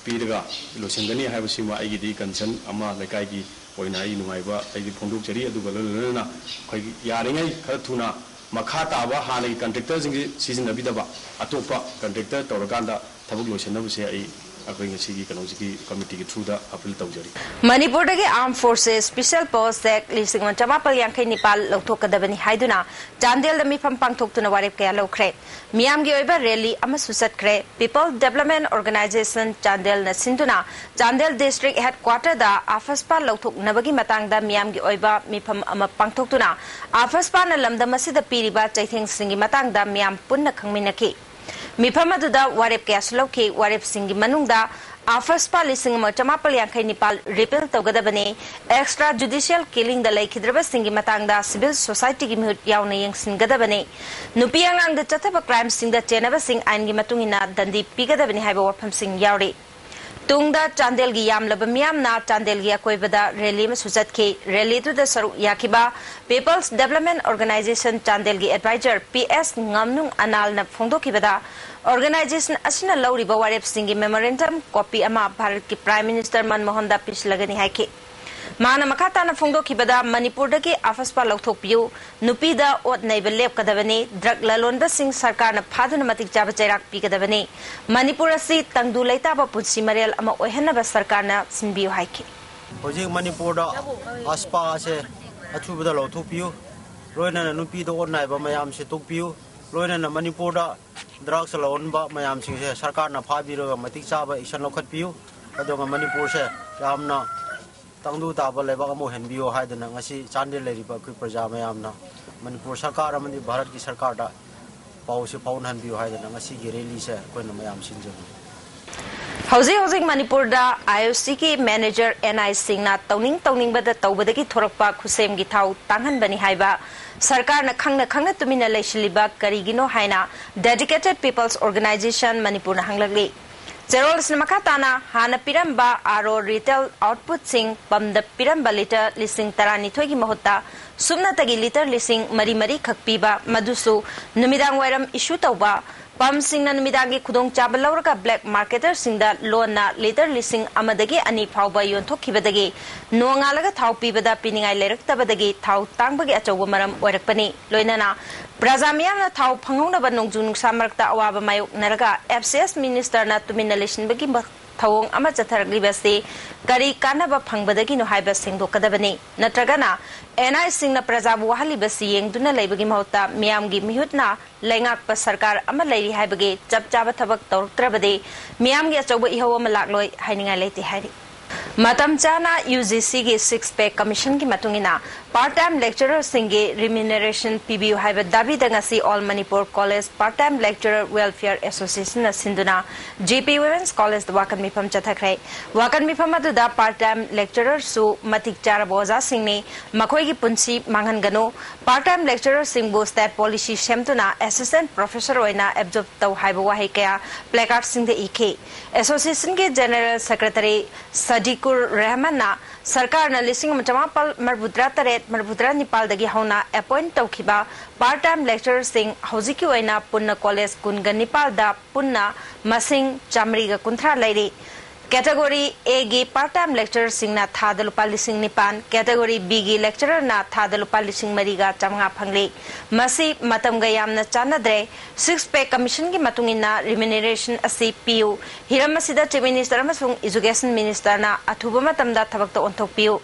ꯄꯤꯔꯒ ꯂꯣꯏꯁꯤꯟꯒꯅꯤ ꯍꯥꯏꯕꯁꯤꯃ ꯑꯩꯒꯤꯗꯤ ꯀꯟꯁꯔꯟ ꯑꯃ ꯂꯩꯀꯥꯏꯒꯤ ꯑꯣꯏꯅ ꯑꯩ ꯅꯨꯡꯉꯥꯏꯕ ꯑꯩꯗꯤ ꯐꯣꯡꯗꯣꯛꯆꯔꯤ꯫ ꯑꯗꯨꯒ ꯂꯣꯏꯅ ꯂꯣꯏꯅꯅ ꯑꯩꯈꯣꯏꯒꯤ ꯌꯥꯔꯤꯉꯩ ꯈꯔ ꯊꯨꯅ ꯃꯈꯥ ꯇꯥꯕ ꯍꯥꯟꯅꯒꯤ ꯀꯟꯇ꯭ꯔꯦꯛꯇꯔꯁꯤꯡꯁꯤ ꯁꯤꯖꯤꯟꯅꯕꯤꯗꯕ ꯑꯇꯣꯞꯄ ꯀꯟꯇ꯭ꯔꯦꯛꯇꯔ ꯇꯧꯔꯀꯥꯟꯗ ꯊꯕꯛ ꯂꯣꯏꯁꯤꯟꯅꯕꯁꯦ ꯑꯩ ꯑꯩꯈꯣꯏ ꯉꯁꯤꯒꯤ ꯀꯩꯅꯣꯁꯤꯒꯤ ꯀꯃꯤꯇꯤꯒꯤ ꯊ꯭ꯔꯨꯗ ꯑꯄꯤꯜ ꯇꯧꯖꯔꯤ꯫ ꯃꯅꯤꯄꯨꯔꯗꯒꯤ ꯑꯥꯔꯝ ꯐꯣꯔꯁꯦꯁ ꯁ꯭ꯄꯦꯁꯤꯌꯦꯜ ꯄꯣꯁ ꯑꯦꯛ ꯂꯤꯁꯤꯡ ꯑꯃ ꯆꯃꯥꯄꯜ ꯌꯥꯡꯈꯩ ꯅꯤꯄꯥꯜ ꯂꯧꯊꯣꯛꯀꯗꯕꯅꯤ ꯍꯥꯏꯗꯨꯅ ꯆꯥꯟꯗꯦꯜꯗ ꯃꯤꯐꯝ ꯄꯥꯡꯊꯣꯛꯇꯨꯅ ꯋꯥꯔꯦꯞ ꯀꯌꯥ ꯂꯧꯈ꯭ꯔꯦ꯫ ꯃꯤꯌꯥꯝꯒꯤ ꯑꯣꯏꯕ ꯔꯦꯂꯤ ꯑꯃꯁꯨ ꯆꯠꯈ꯭ꯔꯦ꯫ ꯄꯤꯄꯜ ꯗꯦꯕꯂꯞꯃꯦꯟ ꯑꯣꯔꯒꯅꯥꯏꯖꯦꯁꯟ ꯆꯥꯟꯗꯦꯜꯅ ꯁꯤꯟꯗꯨꯅ ꯆꯥꯟꯗꯦꯜ ꯗꯤꯁꯇ꯭ꯔꯤꯛ ꯍꯦꯗꯀ꯭ꯋꯥꯇꯔꯗ ꯑꯥꯐꯁꯄꯥ ꯂꯧꯊꯣꯛꯅꯕꯒꯤ ꯃꯇꯥꯡꯗ ꯃꯤꯌꯥꯝꯒꯤ ꯑꯣꯏꯕ ꯃꯤꯐꯝ ꯑꯃ ꯄꯥꯡꯊꯣꯛꯇꯨꯅ ꯑꯥꯐꯁꯄꯥꯅ ꯂꯝꯗꯝ ꯑꯁꯤꯗ ꯄꯤꯔꯤꯕ ꯆꯩꯊꯦꯡꯁꯤꯡꯒꯤ ꯃꯇꯥꯡꯗ ꯃꯤꯌꯥꯝ ꯄꯨꯟꯅ ꯈꯪꯃꯤꯟꯅꯈꯤ꯫ ꯃꯤꯐꯝ ꯑꯗꯨꯗ ꯋꯥꯔꯦꯞ ꯀꯌꯥꯁꯨ ꯂꯧꯈꯤ꯫ ꯋꯥꯔꯦꯞꯁꯤꯡꯒꯤ ꯃꯅꯨꯡꯗ ꯑꯥꯐꯁꯄꯥ ꯂꯤꯁꯤꯡ ꯑꯃ ꯆꯃꯥꯄꯜ ꯌꯥꯡꯈꯩ ꯅꯤꯄꯥꯜ ꯔꯤꯄꯤꯜ ꯇꯧꯒꯗꯕꯅꯤ, ꯑꯦꯛꯁꯇ꯭ꯔꯥ ꯖꯨꯗꯤꯁꯤꯌꯦꯜ ꯀꯤꯂꯤꯡꯗ ꯂꯩꯈꯤꯗ꯭ꯔꯕꯁꯤꯡꯒꯤ ꯃꯇꯥꯡꯗ ꯁꯤꯚꯤꯜ ꯁꯣꯁꯥꯏꯇꯤꯒꯤ ꯃꯤꯍꯨꯠ ꯌꯥꯎꯅ ꯌꯦꯡꯁꯤꯟꯒꯗꯕꯅꯤ, ꯅꯨꯄꯤ ꯑꯉꯥꯡꯗ ꯆꯠꯊꯕ ꯀ꯭ꯔꯥꯏꯝꯁꯤꯡꯗ ꯆꯦꯟꯅꯕꯁꯤꯡ ꯑꯥꯏꯟꯒꯤ ꯃꯇꯨꯡ ꯏꯟꯅ ꯗꯟꯗꯤ ꯄꯤꯒꯗꯕꯅꯤ ꯍꯥꯏꯕ ꯋꯥꯐꯝꯁꯤꯡ ꯌꯥꯎꯔꯤ꯫ ꯇꯨꯡꯗ ꯆꯥꯟꯗꯦꯜꯒꯤ ꯌꯥꯝꯂꯕ ꯃꯤꯌꯥꯝꯅ ꯆꯥꯟꯗꯦꯜꯒꯤ ꯑꯀꯣꯏꯕꯗ ꯔꯦꯂꯤ ꯑꯃꯁꯨ ꯆꯠꯈꯤ꯫ ꯔꯦꯂꯤꯗꯨꯗ ꯁꯔꯨꯛ ꯌꯥꯈꯤꯕ ꯄꯤꯄꯜꯁ ꯗꯦꯕꯂꯞꯃꯦꯟ ꯑꯣꯔꯒꯅꯥꯏꯖꯦꯁꯟ ꯆꯥꯟꯗꯦꯜꯒꯤ ꯑꯦꯗꯚꯥꯏꯖꯔ ꯄꯤ ꯑꯦꯁ ꯉꯥꯝꯅꯨꯡ ꯑꯅꯥꯜꯅ ꯐꯣꯡꯗꯣꯛꯈꯤꯕꯗ, ꯑꯣꯔꯒꯅꯥꯏꯖꯦꯁꯟ ꯑꯁꯤꯅ ꯂꯧꯔꯤꯕ ꯋꯥꯔꯦꯞꯁꯤꯡꯒꯤ ꯃꯦꯃꯣꯔꯦꯟꯗꯝ ꯀꯣꯄꯤ ꯑꯃ ꯚꯥꯔꯠꯀꯤ ꯄ꯭ꯔꯥꯏꯝ ꯃꯤꯅꯤꯁꯇꯔ ꯃꯟꯃꯣꯍꯟꯗ ꯄꯤꯁꯤꯜꯂꯒꯅꯤ ꯍꯥꯏꯈꯤ꯫ ꯃꯍꯥꯛꯅ ꯃꯈꯥ ꯇꯥꯅ ꯐꯣꯡꯗꯣꯛꯈꯤꯕꯗ, ꯃꯅꯤꯄꯨꯔꯗꯒꯤ ꯑꯐꯁꯄꯥ ꯂꯧꯊꯣꯛꯄꯤꯌꯨ, ꯅꯨꯄꯤꯗ ꯑꯣꯠ ꯅꯩꯕ ꯂꯦꯞꯀꯗꯕꯅꯤ, ꯗ꯭ꯔꯒ ꯂꯂꯣꯟꯕꯁꯤꯡ ꯁꯔꯀꯥꯔꯅ ꯐꯥꯗꯨꯅ ꯃꯇꯤꯛ ꯆꯥꯕ ꯆꯩꯔꯥꯛ ꯄꯤꯒꯗꯕꯅꯤ, ꯃꯅꯤꯄꯨꯔ ꯑꯁꯤ ꯇꯪꯗꯨ ꯂꯩꯇꯥꯕ ꯄꯨꯟꯁꯤ ꯃꯔꯦꯜ ꯑꯃ ꯑꯣꯏꯍꯟꯅꯕ ꯁꯔꯀꯥꯔꯅ ꯁꯤꯟꯕꯤꯌꯨ ꯍꯥꯏꯈꯤ꯫ ꯍꯧꯖꯤꯛ ꯃꯅꯤꯄꯨꯔꯗ ꯑꯐꯁꯄꯥ ꯑꯁꯦ ꯑꯊꯨꯕꯗ ꯂꯧꯊꯣꯛꯄꯤꯌꯨ, ꯂꯣꯏꯅꯅ ꯅꯨꯄꯤꯗ ꯑꯣꯠ ꯅꯥꯏꯕ ꯃꯌꯥꯝꯁꯦ ꯇꯣꯛꯄꯤꯌꯨ, ꯂꯣꯏꯅꯅ ꯃꯅꯤꯄꯨꯔꯗ ꯗ꯭ꯔꯒꯁ ꯂꯧꯍꯟꯕ ꯃꯌꯥꯝꯁꯤꯡꯁꯦ ꯁꯔꯀꯥꯔꯅ ꯐꯥꯕꯤꯔꯒ ꯃꯇꯤꯛ ꯆꯥꯕ action ꯂꯧꯈꯠꯄꯤꯌꯨ꯫ ꯑꯗꯨꯒ ꯃꯅꯤꯄꯨꯔꯁꯦ ꯌꯥꯝꯅ ꯇꯪꯗꯨ ꯇꯥꯕ ꯂꯩꯕꯥꯛ ꯑꯃ ꯑꯣꯏꯍꯟꯕꯤꯌꯨ ꯍꯥꯏꯗꯅ ꯉꯁꯤ ꯆꯥꯟꯗꯦꯜ ꯂꯩꯔꯤꯕ ꯑꯩꯈꯣꯏ ꯄ꯭ꯔꯖꯥ ꯃꯌꯥꯝꯅ ꯃꯅꯤꯄꯨꯔ ꯁꯔꯀꯥꯔ ꯑꯃꯗꯤ ꯚꯥꯔꯠꯀꯤ ꯁꯔꯀꯥꯔꯗ ꯄꯥꯎꯁꯦ ꯐꯥꯎꯅꯍꯟꯕꯤꯌꯨ ꯍꯥꯏꯗꯅ ꯉꯁꯤꯒꯤ rally ꯁꯦ ꯑꯩꯈꯣꯏꯅ ꯃꯌꯥꯝ ꯁꯤꯟꯖꯕꯅꯤ꯫ ꯍꯧꯖꯤꯛ ꯍꯧꯖꯤꯛ ꯃꯅꯤꯄꯨꯔꯗ IOCꯒꯤ manager NI ꯁꯤꯡꯅ ꯇꯧꯅꯤꯡ ꯇꯧꯅꯤꯡꯕꯗ ꯇꯧꯕꯗꯒꯤ ꯊꯣꯔꯛꯄ ꯈꯨꯠꯁꯦꯝꯒꯤ ꯊꯥꯎ ꯇꯥꯡꯍꯟꯕꯅꯤ ꯍꯥꯏꯕ ꯁꯔꯀꯥꯔꯅ ꯈꯪꯅ ꯈꯪꯅ ꯇꯨꯃꯤꯟꯅ ꯂꯩꯁꯤꯜꯂꯤꯕ ꯀꯔꯤꯒꯤꯅꯣ ꯍꯥꯏꯅ Dedicated People's Organisation ꯃꯅꯤꯄꯨꯔꯅ ꯍꯪꯂꯛꯂꯤ꯫ ꯆꯦꯔꯣꯜ ꯑꯁꯤꯅ ꯃꯈꯥ ꯇꯥꯅ ꯍꯥꯟꯅ ꯄꯤꯔꯝꯕ RO retail outputꯁꯤꯡ ꯄꯝꯗ ꯄꯤꯔꯝꯕ ꯂꯤꯇꯔ ꯂꯤꯁꯤꯡ ꯇꯔꯥꯅꯤꯊꯣꯏꯒꯤ ꯃꯍꯨꯠꯇ ꯁꯨꯞꯅꯇꯒꯤ ꯂꯤꯇꯔ ꯂꯤꯁꯤꯡ ꯃꯔꯤ ꯃꯔꯤ ꯈꯛ ꯄꯤꯕ, ꯃꯗꯨꯁꯨ ꯅꯨꯃꯤꯗꯥꯡ ꯋꯥꯏꯔꯝ issue ꯇꯧꯕ, ꯄꯝꯁꯤꯡꯅ ꯅꯨꯃꯤꯗꯥꯡꯒꯤ ꯈꯨꯗꯣꯡꯆꯥꯕ ꯂꯧꯔꯒ black marketerꯁꯤꯡꯗ ꯂꯣꯟꯅ ꯂꯤꯇꯔ ꯂꯤꯁꯤꯡ ꯑꯃꯗꯒꯤ ꯑꯅꯤ ꯐꯥꯎꯕ ꯌꯣꯟꯊꯣꯛꯈꯤꯕꯗꯒꯤ ꯅꯣꯡꯉꯥꯜꯂꯒ ꯊꯥꯎ ꯄꯤꯕꯗ ꯄꯤꯅꯤꯡꯉꯥꯏ ꯂꯩꯔꯛꯇꯕꯗꯒꯤ ꯊꯥꯎ ꯇꯥꯡꯕꯒꯤ ꯑꯆꯧꯕ ꯃꯔꯝ ꯑꯣꯏꯔꯛꯄꯅꯤ꯫ ꯂꯣꯏꯅꯅ ꯄ꯭ꯔꯖꯥ ꯃꯤꯌꯥꯝꯅ ꯊꯥꯎ ꯐꯪꯍꯧꯅꯕ ꯅꯣꯡꯖꯨ ꯅꯨꯡꯁꯥ ꯃꯔꯛꯇ ꯑꯋꯥꯕ ꯃꯥꯌꯣꯛꯅꯔꯒ FCS ministerꯅ ꯇꯨꯃꯤꯟꯅ ꯂꯩꯁꯤꯟꯕꯒꯤ ꯃ-, ꯊꯧꯑꯣꯡ ꯑꯃ ꯆꯠꯊꯔꯛꯂꯤꯕꯁꯤ ꯀꯔꯤ ꯀꯥꯟꯅꯕ ꯐꯪꯕꯗꯒꯤꯅꯣ ꯍꯥꯏꯕ ꯁꯦꯡꯗꯣꯛꯀꯗꯕꯅꯤ꯫ ꯅꯠꯇ꯭ꯔꯒꯅ NIꯁꯤꯡꯅ ꯄ꯭ꯔꯖꯥꯕꯨ ꯋꯥꯍꯜꯂꯤꯕꯁꯤ ꯌꯦꯡꯗꯨꯅ ꯂꯩꯕꯒꯤ ꯃꯍꯨꯠꯇ ꯃꯤꯌꯥꯝꯒꯤ ꯃꯤꯍꯨꯠꯅ ꯂꯩꯉꯥꯛꯄ ꯁꯔꯀꯥꯔ ꯑꯃ ꯂꯩꯔꯤ ꯍꯥꯏꯕꯒꯤ ꯆꯞ ꯆꯥꯕ ꯊꯕꯛ ꯇꯧꯔꯛꯇ꯭ꯔꯕꯗꯤ ꯃꯤꯌꯥꯝꯒꯤ ꯑꯆꯧꯕ ꯏꯍꯧ ꯑꯃ ꯂꯥꯛꯂꯣꯏ ꯍꯥꯏꯅꯤꯡꯉꯥꯏ ꯂꯩꯇꯦ ꯍꯥꯏꯔꯤ꯫ ꯃꯇꯝ ꯆꯥꯅ UGCꯒꯤ Six Pay Commissionꯒꯤ ꯃꯇꯨꯡ ꯏꯟꯅ part time lecturerꯁꯤꯡꯒꯤ remuneration ꯄꯤꯕꯤꯌꯨ ꯍꯥꯏꯕ ꯗꯥꯕꯤꯗ ꯉꯁꯤ All Manipur College Part Time Lecturer Welfare Associationꯅ ꯁꯤꯟꯗꯨꯅ GP Women's Collegeꯇ ꯋꯥꯀꯠ ꯃꯤꯐꯝ ꯆꯠꯊꯈ꯭ꯔꯦ꯫ ꯋꯥꯀꯠ ꯃꯤꯐꯝ ꯑꯗꯨꯗ part time lecturerꯁꯨ ꯃꯇꯤꯛ ꯆꯥꯔꯕ ꯑꯣꯖꯥꯁꯤꯡꯅꯤ, ꯃꯈꯣꯏꯒꯤ ꯄꯨꯟꯁꯤ ꯃꯥꯡꯍꯟꯒꯅꯨ, part time lecturerꯁꯤꯡꯕꯨ state policy ꯁꯦꯝꯗꯨꯅ assistant professor ꯑꯣꯏꯅ absorb ꯇꯧ ꯍꯥꯏꯕ ꯋꯥꯍꯩ ꯀꯌꯥ placardꯁꯤꯡꯗ ꯏꯈꯤ꯫ Associationꯒꯤ General Secretary ꯁꯗꯤꯀꯨꯔ ꯔꯦꯍꯃꯟꯅ ꯁꯔꯀꯥꯔꯅ ꯂꯤꯁꯤꯡ ꯑꯃ ꯆꯃꯥꯄꯜ ꯃꯔꯤꯐꯨꯇꯔꯥ ꯇꯔꯦꯠ ꯃꯔꯤꯐꯨꯇꯔꯥ ꯅꯤꯄꯥꯜꯗꯒꯤ ꯍꯧꯅ appoint ꯇꯧꯈꯤꯕ part time lecturerꯁꯤꯡ ꯍꯧꯖꯤꯛꯀꯤ ꯑꯣꯏꯅ ꯄꯨꯟꯅ college ꯀꯨꯟꯒ ꯅꯤꯄꯥꯜꯗ ꯄꯨꯟꯅ ꯃꯁꯤꯡ ꯆꯥꯃꯔꯤꯒ ꯀꯨꯟꯊ꯭ꯔꯥ ꯂꯩꯔꯤ꯫ Category A ꯒꯤ part time lecturerꯁꯤꯡꯅ ꯊꯥꯗ ꯂꯨꯄꯥ ꯂꯤꯁꯤꯡ ꯅꯤꯄꯥꯟ, Category B ꯒꯤ lecturerꯅ ꯊꯥꯗ ꯂꯨꯄꯥ ꯂꯤꯁꯤꯡ ꯃꯔꯤꯒ ꯆꯥꯃꯉꯥ ꯐꯪꯂꯤ꯫ ꯃꯁꯤ ꯃꯇꯝꯒ ꯌꯥꯝꯅ ꯆꯥꯟꯅꯗ꯭ꯔꯦ꯫ Sixth Pay Commissionꯒꯤ ꯃꯇꯨꯡ ꯏꯟꯅ remuneration ꯑꯁꯤ ꯄꯤꯌꯨ꯫ ꯍꯤꯔꯝ ꯑꯁꯤꯗ Chief Minister ꯑꯃꯁꯨꯡ Education Ministerꯅ ꯑꯊꯨꯕ ꯃꯇꯝꯗ ꯊꯕꯛꯇ ꯑꯣꯟꯊꯣꯛꯄꯤꯌꯨ꯫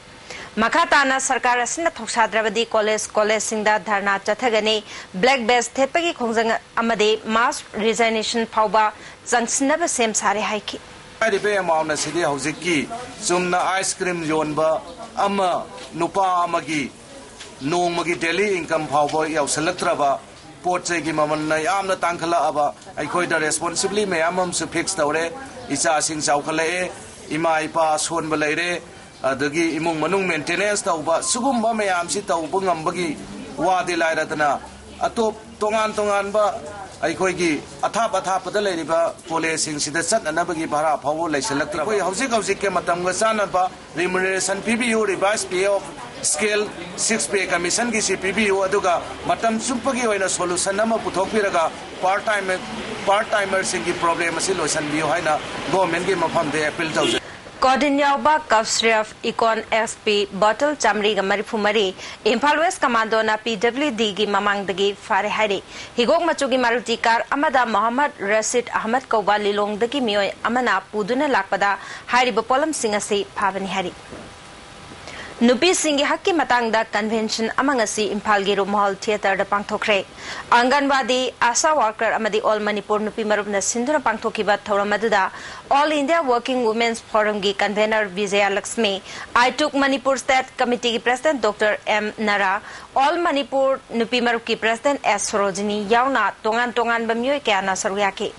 ꯃꯈꯥ ꯇꯥꯅ ꯁꯔꯀꯥꯔ ꯑꯁꯤꯅ ꯊꯧꯁꯥꯗ꯭ꯔꯕꯗꯤ college, collegeꯁꯤꯡꯗ ꯙꯔꯅꯥ ꯆꯠꯊꯒꯅꯤ꯫ Black badge ꯊꯦꯠꯄꯒꯤ ꯈꯣꯡꯖꯪ ꯑꯃꯗꯤ mass resignation ꯐꯥꯎꯕ ꯆꯪꯁꯤꯟꯅꯕ ꯁꯦꯝ ꯁꯥꯔꯦ ꯍꯥꯏꯈꯤ꯫ ꯍꯥꯏꯔꯤꯕ amount ꯑꯁꯤꯗꯤ ꯍꯧꯖꯤꯛꯀꯤ ꯆꯨꯝꯅ ice cream ꯌꯣꯟꯕ ꯑꯃ, ꯅꯨꯄꯥ ꯑꯃꯒꯤ ꯅꯣꯡꯃꯒꯤ daily income ꯐꯥꯎꯕ ꯌꯧꯁꯤꯜꯂꯛꯇ꯭ꯔꯕ, ꯄꯣꯠ ꯆꯩꯒꯤ ꯃꯃꯜꯅ ꯌꯥꯝꯅ ꯇꯥꯡꯈꯠꯂꯛꯑꯕ, ꯑꯩꯈꯣꯏꯗ responsibly ꯃꯌꯥꯝ ꯑꯃꯁꯨ fix ꯇꯧꯔꯦ꯫ ꯏꯆꯥꯁꯤꯡ ꯆꯥꯎꯈꯠꯂꯛꯑꯦ, ꯏꯃꯥ ꯏꯄꯥ ꯑꯁꯣꯟꯕ ꯂꯩꯔꯦ, ꯑꯗꯒꯤ ꯏꯃꯨꯡ ꯃꯅꯨꯡ maintenance ꯇꯧꯕ, ꯁꯤꯒꯨꯝꯕ ꯃꯌꯥꯝꯁꯤ ꯇꯧꯕ ꯉꯝꯕꯒꯤ ꯋꯥꯗꯤ ꯂꯥꯏꯔꯗꯅ, ꯑꯇꯣꯞ ꯇꯣꯉꯥꯟ ꯇꯣꯉꯥꯟꯕ ꯑꯩꯈꯣꯏꯒꯤ ꯑꯊꯥꯞ ꯑꯊꯥꯞꯄꯗ ꯂꯩꯔꯤꯕ collegeꯁꯤꯡꯁꯤꯗ ꯆꯠꯅꯅꯕꯒꯤ ꯚꯔꯥ ꯐꯥꯎꯕ ꯂꯩꯁꯤꯜꯂꯛꯇ꯭ꯔꯕ, ꯑꯩꯈꯣꯏ ꯍꯧꯖꯤꯛ ꯍꯧꯖꯤꯛꯀꯤ ꯃꯇꯝꯒ ꯆꯥꯟꯅꯕ remuneration ꯄꯤꯕꯤꯌꯨ, revise pay of scale, Sixth Pay Commissionꯒꯤꯁꯤ ꯄꯤꯕꯤꯌꯨ, ꯑꯗꯨꯒ ꯃꯇꯝ ꯆꯨꯞꯄꯒꯤ ꯑꯣꯏꯅ solution ꯑꯃ ꯄꯨꯊꯣꯛꯄꯤꯔꯒ part time, part timerꯁꯤꯡꯒꯤ problem ꯑꯁꯤ ꯂꯣꯏꯁꯤꯟꯕꯤꯌꯨ ꯍꯥꯏꯅ governmentꯀꯤ ꯃꯐꯝꯗ appeal ꯇꯧꯖꯩ꯫ Codeine ꯌꯥꯎꯕ cough syrup Econ XP bottle ꯆꯥꯃꯔꯤꯒ ꯃꯔꯤꯐꯨ ꯃꯔꯤ ꯏꯝꯐꯥꯜ West Commandoꯅ PWDꯒꯤ ꯃꯃꯥꯡꯗꯒꯤ ꯐꯥꯔꯦ ꯍꯥꯏꯔꯤ꯫ ꯍꯤꯒꯣꯛ ꯃꯆꯨꯒꯤ Maruti car ꯑꯃꯗ ꯃꯣꯍꯝꯃꯗ ꯔꯁꯤꯗ ꯑꯍꯃꯗ ꯀꯧꯕ ꯂꯤꯂꯣꯡꯗꯒꯤ ꯃꯤꯑꯣꯏ ꯑꯃꯅ ꯄꯨꯗꯨꯅ ꯂꯥꯛꯄꯗ ꯍꯥꯏꯔꯤꯕ ꯄꯣꯠꯂꯝꯁꯤꯡ ꯑꯁꯤ ꯐꯥꯕꯅꯤ ꯍꯥꯏꯔꯤ꯫ ꯅꯨꯄꯤꯁꯤꯡꯒꯤ ꯍꯛꯀꯤ ꯃꯇꯥꯡꯗ convention ꯑꯃ ꯉꯁꯤ ꯏꯝꯐꯥꯜꯒꯤ ꯔꯨꯞꯃꯍꯜ theatreꯗ ꯄꯥꯡꯊꯣꯛꯈ꯭ꯔꯦ꯫ ꯑꯪꯒꯟꯋꯥꯗꯤ, ASHA worker ꯑꯃꯗꯤ All Manipur ꯅꯨꯄꯤ ꯃꯔꯨꯞꯅ ꯁꯤꯟꯗꯨꯅ ꯄꯥꯡꯊꯣꯛꯈꯤꯕ ꯊꯧꯔꯝ ꯑꯗꯨꯗ All India Working Women's Forumꯒꯤ convener Bijay Lakshmi, ꯑꯥꯏꯇꯨꯛ Manipur state committeeꯒꯤ president Doctor M ꯅꯔꯥ, All Manipur ꯅꯨꯄꯤ ꯃꯔꯨꯞꯀꯤ president S ꯁꯣꯔꯣꯖꯤꯅꯤ ꯌꯥꯎꯅ ꯇꯣꯉꯥꯟ ꯇꯣꯉꯥꯟꯕ ꯃꯤꯑꯣꯏ ꯀꯌꯥꯅ ꯁꯔꯨꯛ ꯌꯥꯈꯤ꯫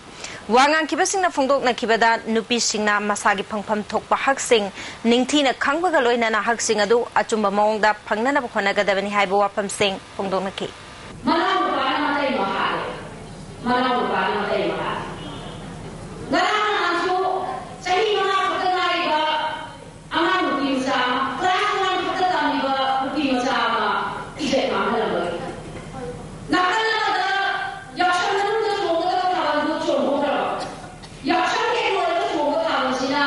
ꯋꯥ ꯉꯥꯡꯈꯤꯕꯁꯤꯡꯅ ꯐꯣꯡꯗꯣꯛꯅꯈꯤꯕꯗ, ꯅꯨꯄꯤꯁꯤꯡꯅ ꯃꯁꯥꯒꯤ ꯐꯪꯐꯝ ꯊꯣꯛꯄ ꯍꯛꯁꯤꯡ ꯅꯤꯡꯊꯤꯅ ꯈꯪꯕꯒ ꯂꯣꯏꯅꯅ ꯍꯛꯁꯤꯡ ꯑꯗꯨ ꯑꯆꯨꯝꯕ ꯃꯑꯣꯡꯗ ꯐꯪꯅꯅꯕ ꯍꯣꯠꯅꯒꯗꯕꯅꯤ ꯍꯥꯏꯕ ꯋꯥꯐꯝꯁꯤꯡ ꯐꯣꯡꯗꯣꯛꯅꯈꯤ꯫ ꯃꯅꯥꯎꯅꯨꯄꯥꯅ ꯃꯇꯩ ꯃꯍꯥꯔꯦ꯫ ꯃꯅꯥꯎꯅꯨꯄꯥꯅ ꯃꯇꯩ ꯃꯍꯥꯔꯦ꯫ ꯉꯔꯥꯡ ꯅꯍꯥꯟꯁꯨ ꯆꯍꯤ ꯃꯉꯥ ꯈꯛꯇ ꯉꯥꯏꯔꯤꯕ ꯑꯉꯥꯡ ꯅꯨꯄꯤ ꯃꯆꯥ ꯑꯃ, class one ꯈꯛꯇ ꯇꯝꯃꯤꯕ ꯅꯨꯄꯤ ꯃꯆꯥ ꯑꯃ ꯏꯖꯠ ꯃꯥꯡꯍꯜꯂꯝꯕꯒꯤ꯫ ꯅꯥꯀꯜ ꯑꯃꯗ ꯌꯥꯎꯁꯪ ꯃꯅꯨꯡꯗ ꯆꯣꯡꯒꯗꯕ ꯊꯥꯕꯜꯗꯨ ꯆꯣꯡꯍꯧꯗ꯭ꯔꯕ꯫ ꯌꯥꯎꯁꯪ ꯍꯦꯛ ꯂꯣꯏꯔꯒ ꯆꯣꯡꯕ ꯊꯥꯕꯜꯁꯤꯅ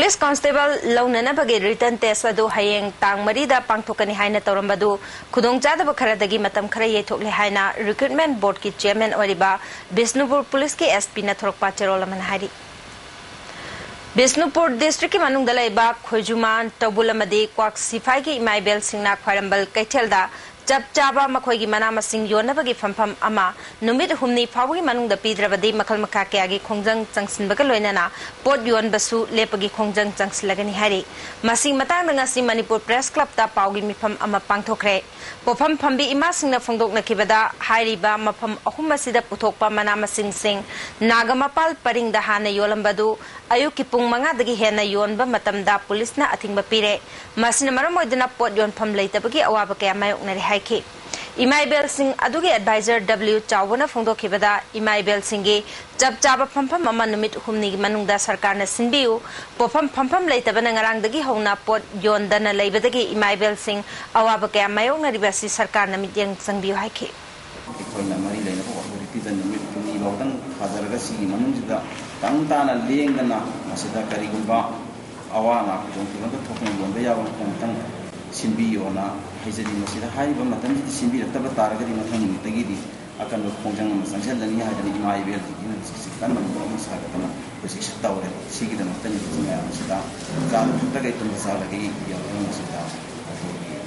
ꯄꯨꯂꯤꯁ ꯀꯣꯟꯁꯇꯦꯕꯜ ꯂꯧꯅꯅꯕꯒꯤ ꯔꯤꯇꯟ ꯇꯦꯁ ꯑꯗꯨ ꯍꯌꯦꯡ ꯇꯥꯡ ꯃꯔꯤꯗ ꯄꯥꯡꯊꯣꯛꯀꯅꯤ ꯍꯥꯏꯅ ꯇꯧꯔꯝꯕꯗꯨ ꯈꯨꯗꯣꯡꯆꯥꯗꯕ ꯈꯔꯗꯒꯤ ꯃꯇꯝ ꯈꯔ ꯌꯩꯊꯣꯛꯂꯦ ꯍꯥꯏꯅ ꯔꯤꯀ꯭ꯔꯨꯠꯃꯦꯟ ꯕꯣꯔꯗꯀꯤ ꯆꯤꯌꯔꯃꯦꯟ ꯑꯣꯏꯔꯤꯕ ꯕꯤꯁꯅꯨꯄꯨꯔ ꯄꯨꯂꯤꯁꯀꯤ ꯑꯦꯁ ꯄꯤꯅ ꯊꯣꯔꯛꯄ ꯆꯦꯔꯣꯜ ꯑꯃꯅ ꯍꯥꯏꯔꯤ꯫ ꯕꯤꯁꯅꯨꯄꯨꯔ ꯗꯤꯁꯇ꯭ꯔꯤꯛꯀꯤ ꯃꯅꯨꯡꯗ ꯂꯩꯕ ꯈꯣꯏꯖꯨꯃꯥꯟ, ꯇꯧꯕꯨꯜ ꯑꯃꯗꯤ ꯀ꯭ꯋꯥꯛ ꯁꯤꯐꯥꯏꯒꯤ ꯏꯃꯥ ꯏꯕꯦꯜꯁꯤꯡꯅ ꯈ꯭ꯋꯥꯏꯔꯝꯕꯟ ꯀꯩꯊꯦꯜꯗ ꯆꯞ ꯆꯥꯕ ꯃꯈꯣꯏꯒꯤ ꯃꯅꯥ ꯃꯁꯤꯡ ꯌꯣꯟꯅꯕꯒꯤ ꯐꯝꯐꯝ ꯑꯃ ꯅꯨꯃꯤꯠ ꯍꯨꯝꯅꯤ ꯐꯥꯎꯕꯒꯤ ꯃꯅꯨꯡꯗ ꯄꯤꯗ꯭ꯔꯕꯗꯤ ꯃꯈꯜ ꯃꯈꯥ ꯀꯌꯥꯒꯤ ꯈꯣꯡꯖꯪ ꯆꯪꯁꯤꯟꯕꯒ ꯂꯣꯏꯅꯅ ꯄꯣꯠ ꯌꯣꯟꯕꯁꯨ ꯂꯦꯞꯄꯒꯤ ꯈꯣꯡꯖꯪ ꯆꯪꯁꯤꯜꯂꯒꯅꯤ ꯍꯥꯏꯔꯤ꯫ ꯃꯁꯤꯒꯤ ꯃꯇꯥꯡꯗ ꯉꯁꯤ ꯃꯅꯤꯄꯨꯔ ꯄ꯭ꯔꯦꯁ ꯀ꯭ꯂꯕꯇ ꯄꯥꯎꯒꯤ ꯃꯤꯐꯝ ꯑꯃ ꯄꯥꯡꯊꯣꯛꯈ꯭ꯔꯦ꯫ ꯄꯣꯠꯐꯝ ꯐꯝꯕꯤ ꯏꯃꯥꯁꯤꯡꯅ ꯐꯣꯡꯗꯣꯛꯅꯈꯤꯕꯗ, ꯍꯥꯏꯔꯤꯕ ꯃꯐꯝ ꯑꯍꯨꯝ ꯑꯁꯤꯗ ꯄꯨꯊꯣꯛꯄ ꯃꯅꯥ ꯃꯁꯤꯡꯁꯤꯡ ꯅꯥꯒꯃꯄꯥꯜ ꯄꯔꯤꯡꯗ ꯍꯥꯟꯅ ꯌꯣꯜꯂꯝꯕꯗꯨ ꯑꯌꯨꯛꯀꯤ ꯄꯨꯡ ꯃꯉꯥꯗꯒꯤ ꯍꯦꯟꯅ ꯌꯣꯟꯕ ꯃꯇꯝꯗ ꯄꯨꯂꯤꯁꯅ ꯑꯊꯤꯡꯕ ꯄꯤꯔꯦ꯫ ꯃꯁꯤꯅ ꯃꯔꯝ ꯑꯣꯏꯗꯨꯅ ꯄꯣꯠ ꯌꯣꯟꯐꯝ ꯂꯩꯇꯕꯒꯤ ꯑꯋꯥꯕ ꯀꯌꯥ ꯃꯥꯌꯣꯛꯅꯔꯦ ꯍꯥꯏꯈꯤ꯫ ꯏꯃꯥ ꯏꯕꯦꯜꯁꯤꯡ ꯑꯗꯨꯒꯤ ꯑꯦꯗꯚꯥꯏꯖꯔ ꯗꯕ꯭ꯂꯤꯎ ꯆꯥꯎꯕꯅ ꯐꯣꯡꯗꯣꯛꯈꯤꯕꯗ, ꯏꯃꯥ ꯏꯕꯦꯜꯁꯤꯡꯒꯤ ꯆꯞ ꯆꯥꯕ ꯐꯝꯐꯝ ꯑꯃ ꯅꯨꯃꯤꯠ ꯍꯨꯝꯅꯤꯒꯤ ꯃꯅꯨꯡꯗ ꯁꯔꯀꯥꯔꯅ ꯁꯤꯟꯕꯤꯌꯨ꯫ ꯄꯣꯠꯐꯝ ꯐꯝꯐꯝ ꯂꯩꯇꯕꯅ ꯉꯔꯥꯡꯗꯒꯤ ꯍꯧꯅ ꯄꯣꯠ ꯌꯣꯟꯗꯅ ꯂꯩꯕꯗꯒꯤ ꯏꯃꯥ ꯏꯕꯦꯜꯁꯤꯡ ꯑꯋꯥꯕ ꯀꯌꯥ ꯃꯥꯌꯣꯛꯅꯔꯤꯕ ꯑꯁꯤ ꯁꯔꯀꯥꯔꯅ ꯃꯤꯠꯌꯦꯡ ꯆꯪꯕꯤꯌꯨ ꯍꯥꯏꯈꯤ꯫ ꯑꯩꯈꯣꯏꯅ ꯃꯔꯤ ꯂꯩꯅꯕ ꯑꯣꯊꯣꯔꯤꯇꯤꯗ ꯅꯨꯃꯤꯠ ꯍꯨꯝꯅꯤ ꯐꯥꯎꯗꯪ ꯊꯥꯖꯔꯒ, ꯁꯤꯒꯤ ꯃꯅꯨꯡꯁꯤꯗ ꯇꯪ ꯇꯥꯅ ꯂꯦꯡꯗꯅ ꯃꯁꯤꯗ ꯀꯔꯤꯒꯨꯝꯕ ꯑꯋꯥ ꯑꯅꯥ ꯈꯨꯗꯣꯡꯊꯤꯕ ꯑꯃꯠꯇ ꯊꯣꯛꯇꯅ ꯌꯣꯟꯕ ꯌꯥꯕ ꯃꯐꯝ ꯑꯃꯇꯪ ꯁꯤꯟꯕꯤꯌꯣꯅ ꯍꯥꯏꯖꯔꯤ꯫ ꯃꯁꯤꯗ ꯍꯥꯏꯔꯤꯕ ꯃꯇꯝꯁꯤꯗ ꯁꯤꯟꯕꯤꯔꯛꯇꯕ ꯇꯥꯔꯒꯗꯤ ꯃꯊꯪ ꯅꯨꯃꯤꯠꯇꯒꯤꯗꯤ ꯑꯀꯟꯕ ꯈꯣꯡꯖꯪ ꯑꯃ ꯆꯪꯁꯤꯜꯂꯅꯤ ꯍꯥꯏꯗꯅ ꯏꯃꯥ ꯏꯕꯦꯜꯁꯤꯡꯁꯤꯅ ꯍꯧꯖꯤꯛꯁꯤ ꯀꯟꯅ ꯃꯔꯣꯜ ꯑꯃ ꯁꯥꯒꯠꯇꯅ ꯍꯧꯖꯤꯛꯁꯨ ꯇꯧꯔꯦ꯫ ꯁꯤꯒꯤꯗꯃꯛꯇꯅꯤ ꯍꯧꯖꯤꯛ ꯃꯌꯥꯝꯁꯤꯗ ꯆꯥꯕ ꯊꯛꯇꯈꯩ ꯇꯨꯝꯕ ꯆꯥꯗꯈꯩ ꯌꯧꯔꯒ ꯃꯁꯤꯗ ꯑꯩꯈꯣꯏꯒꯤ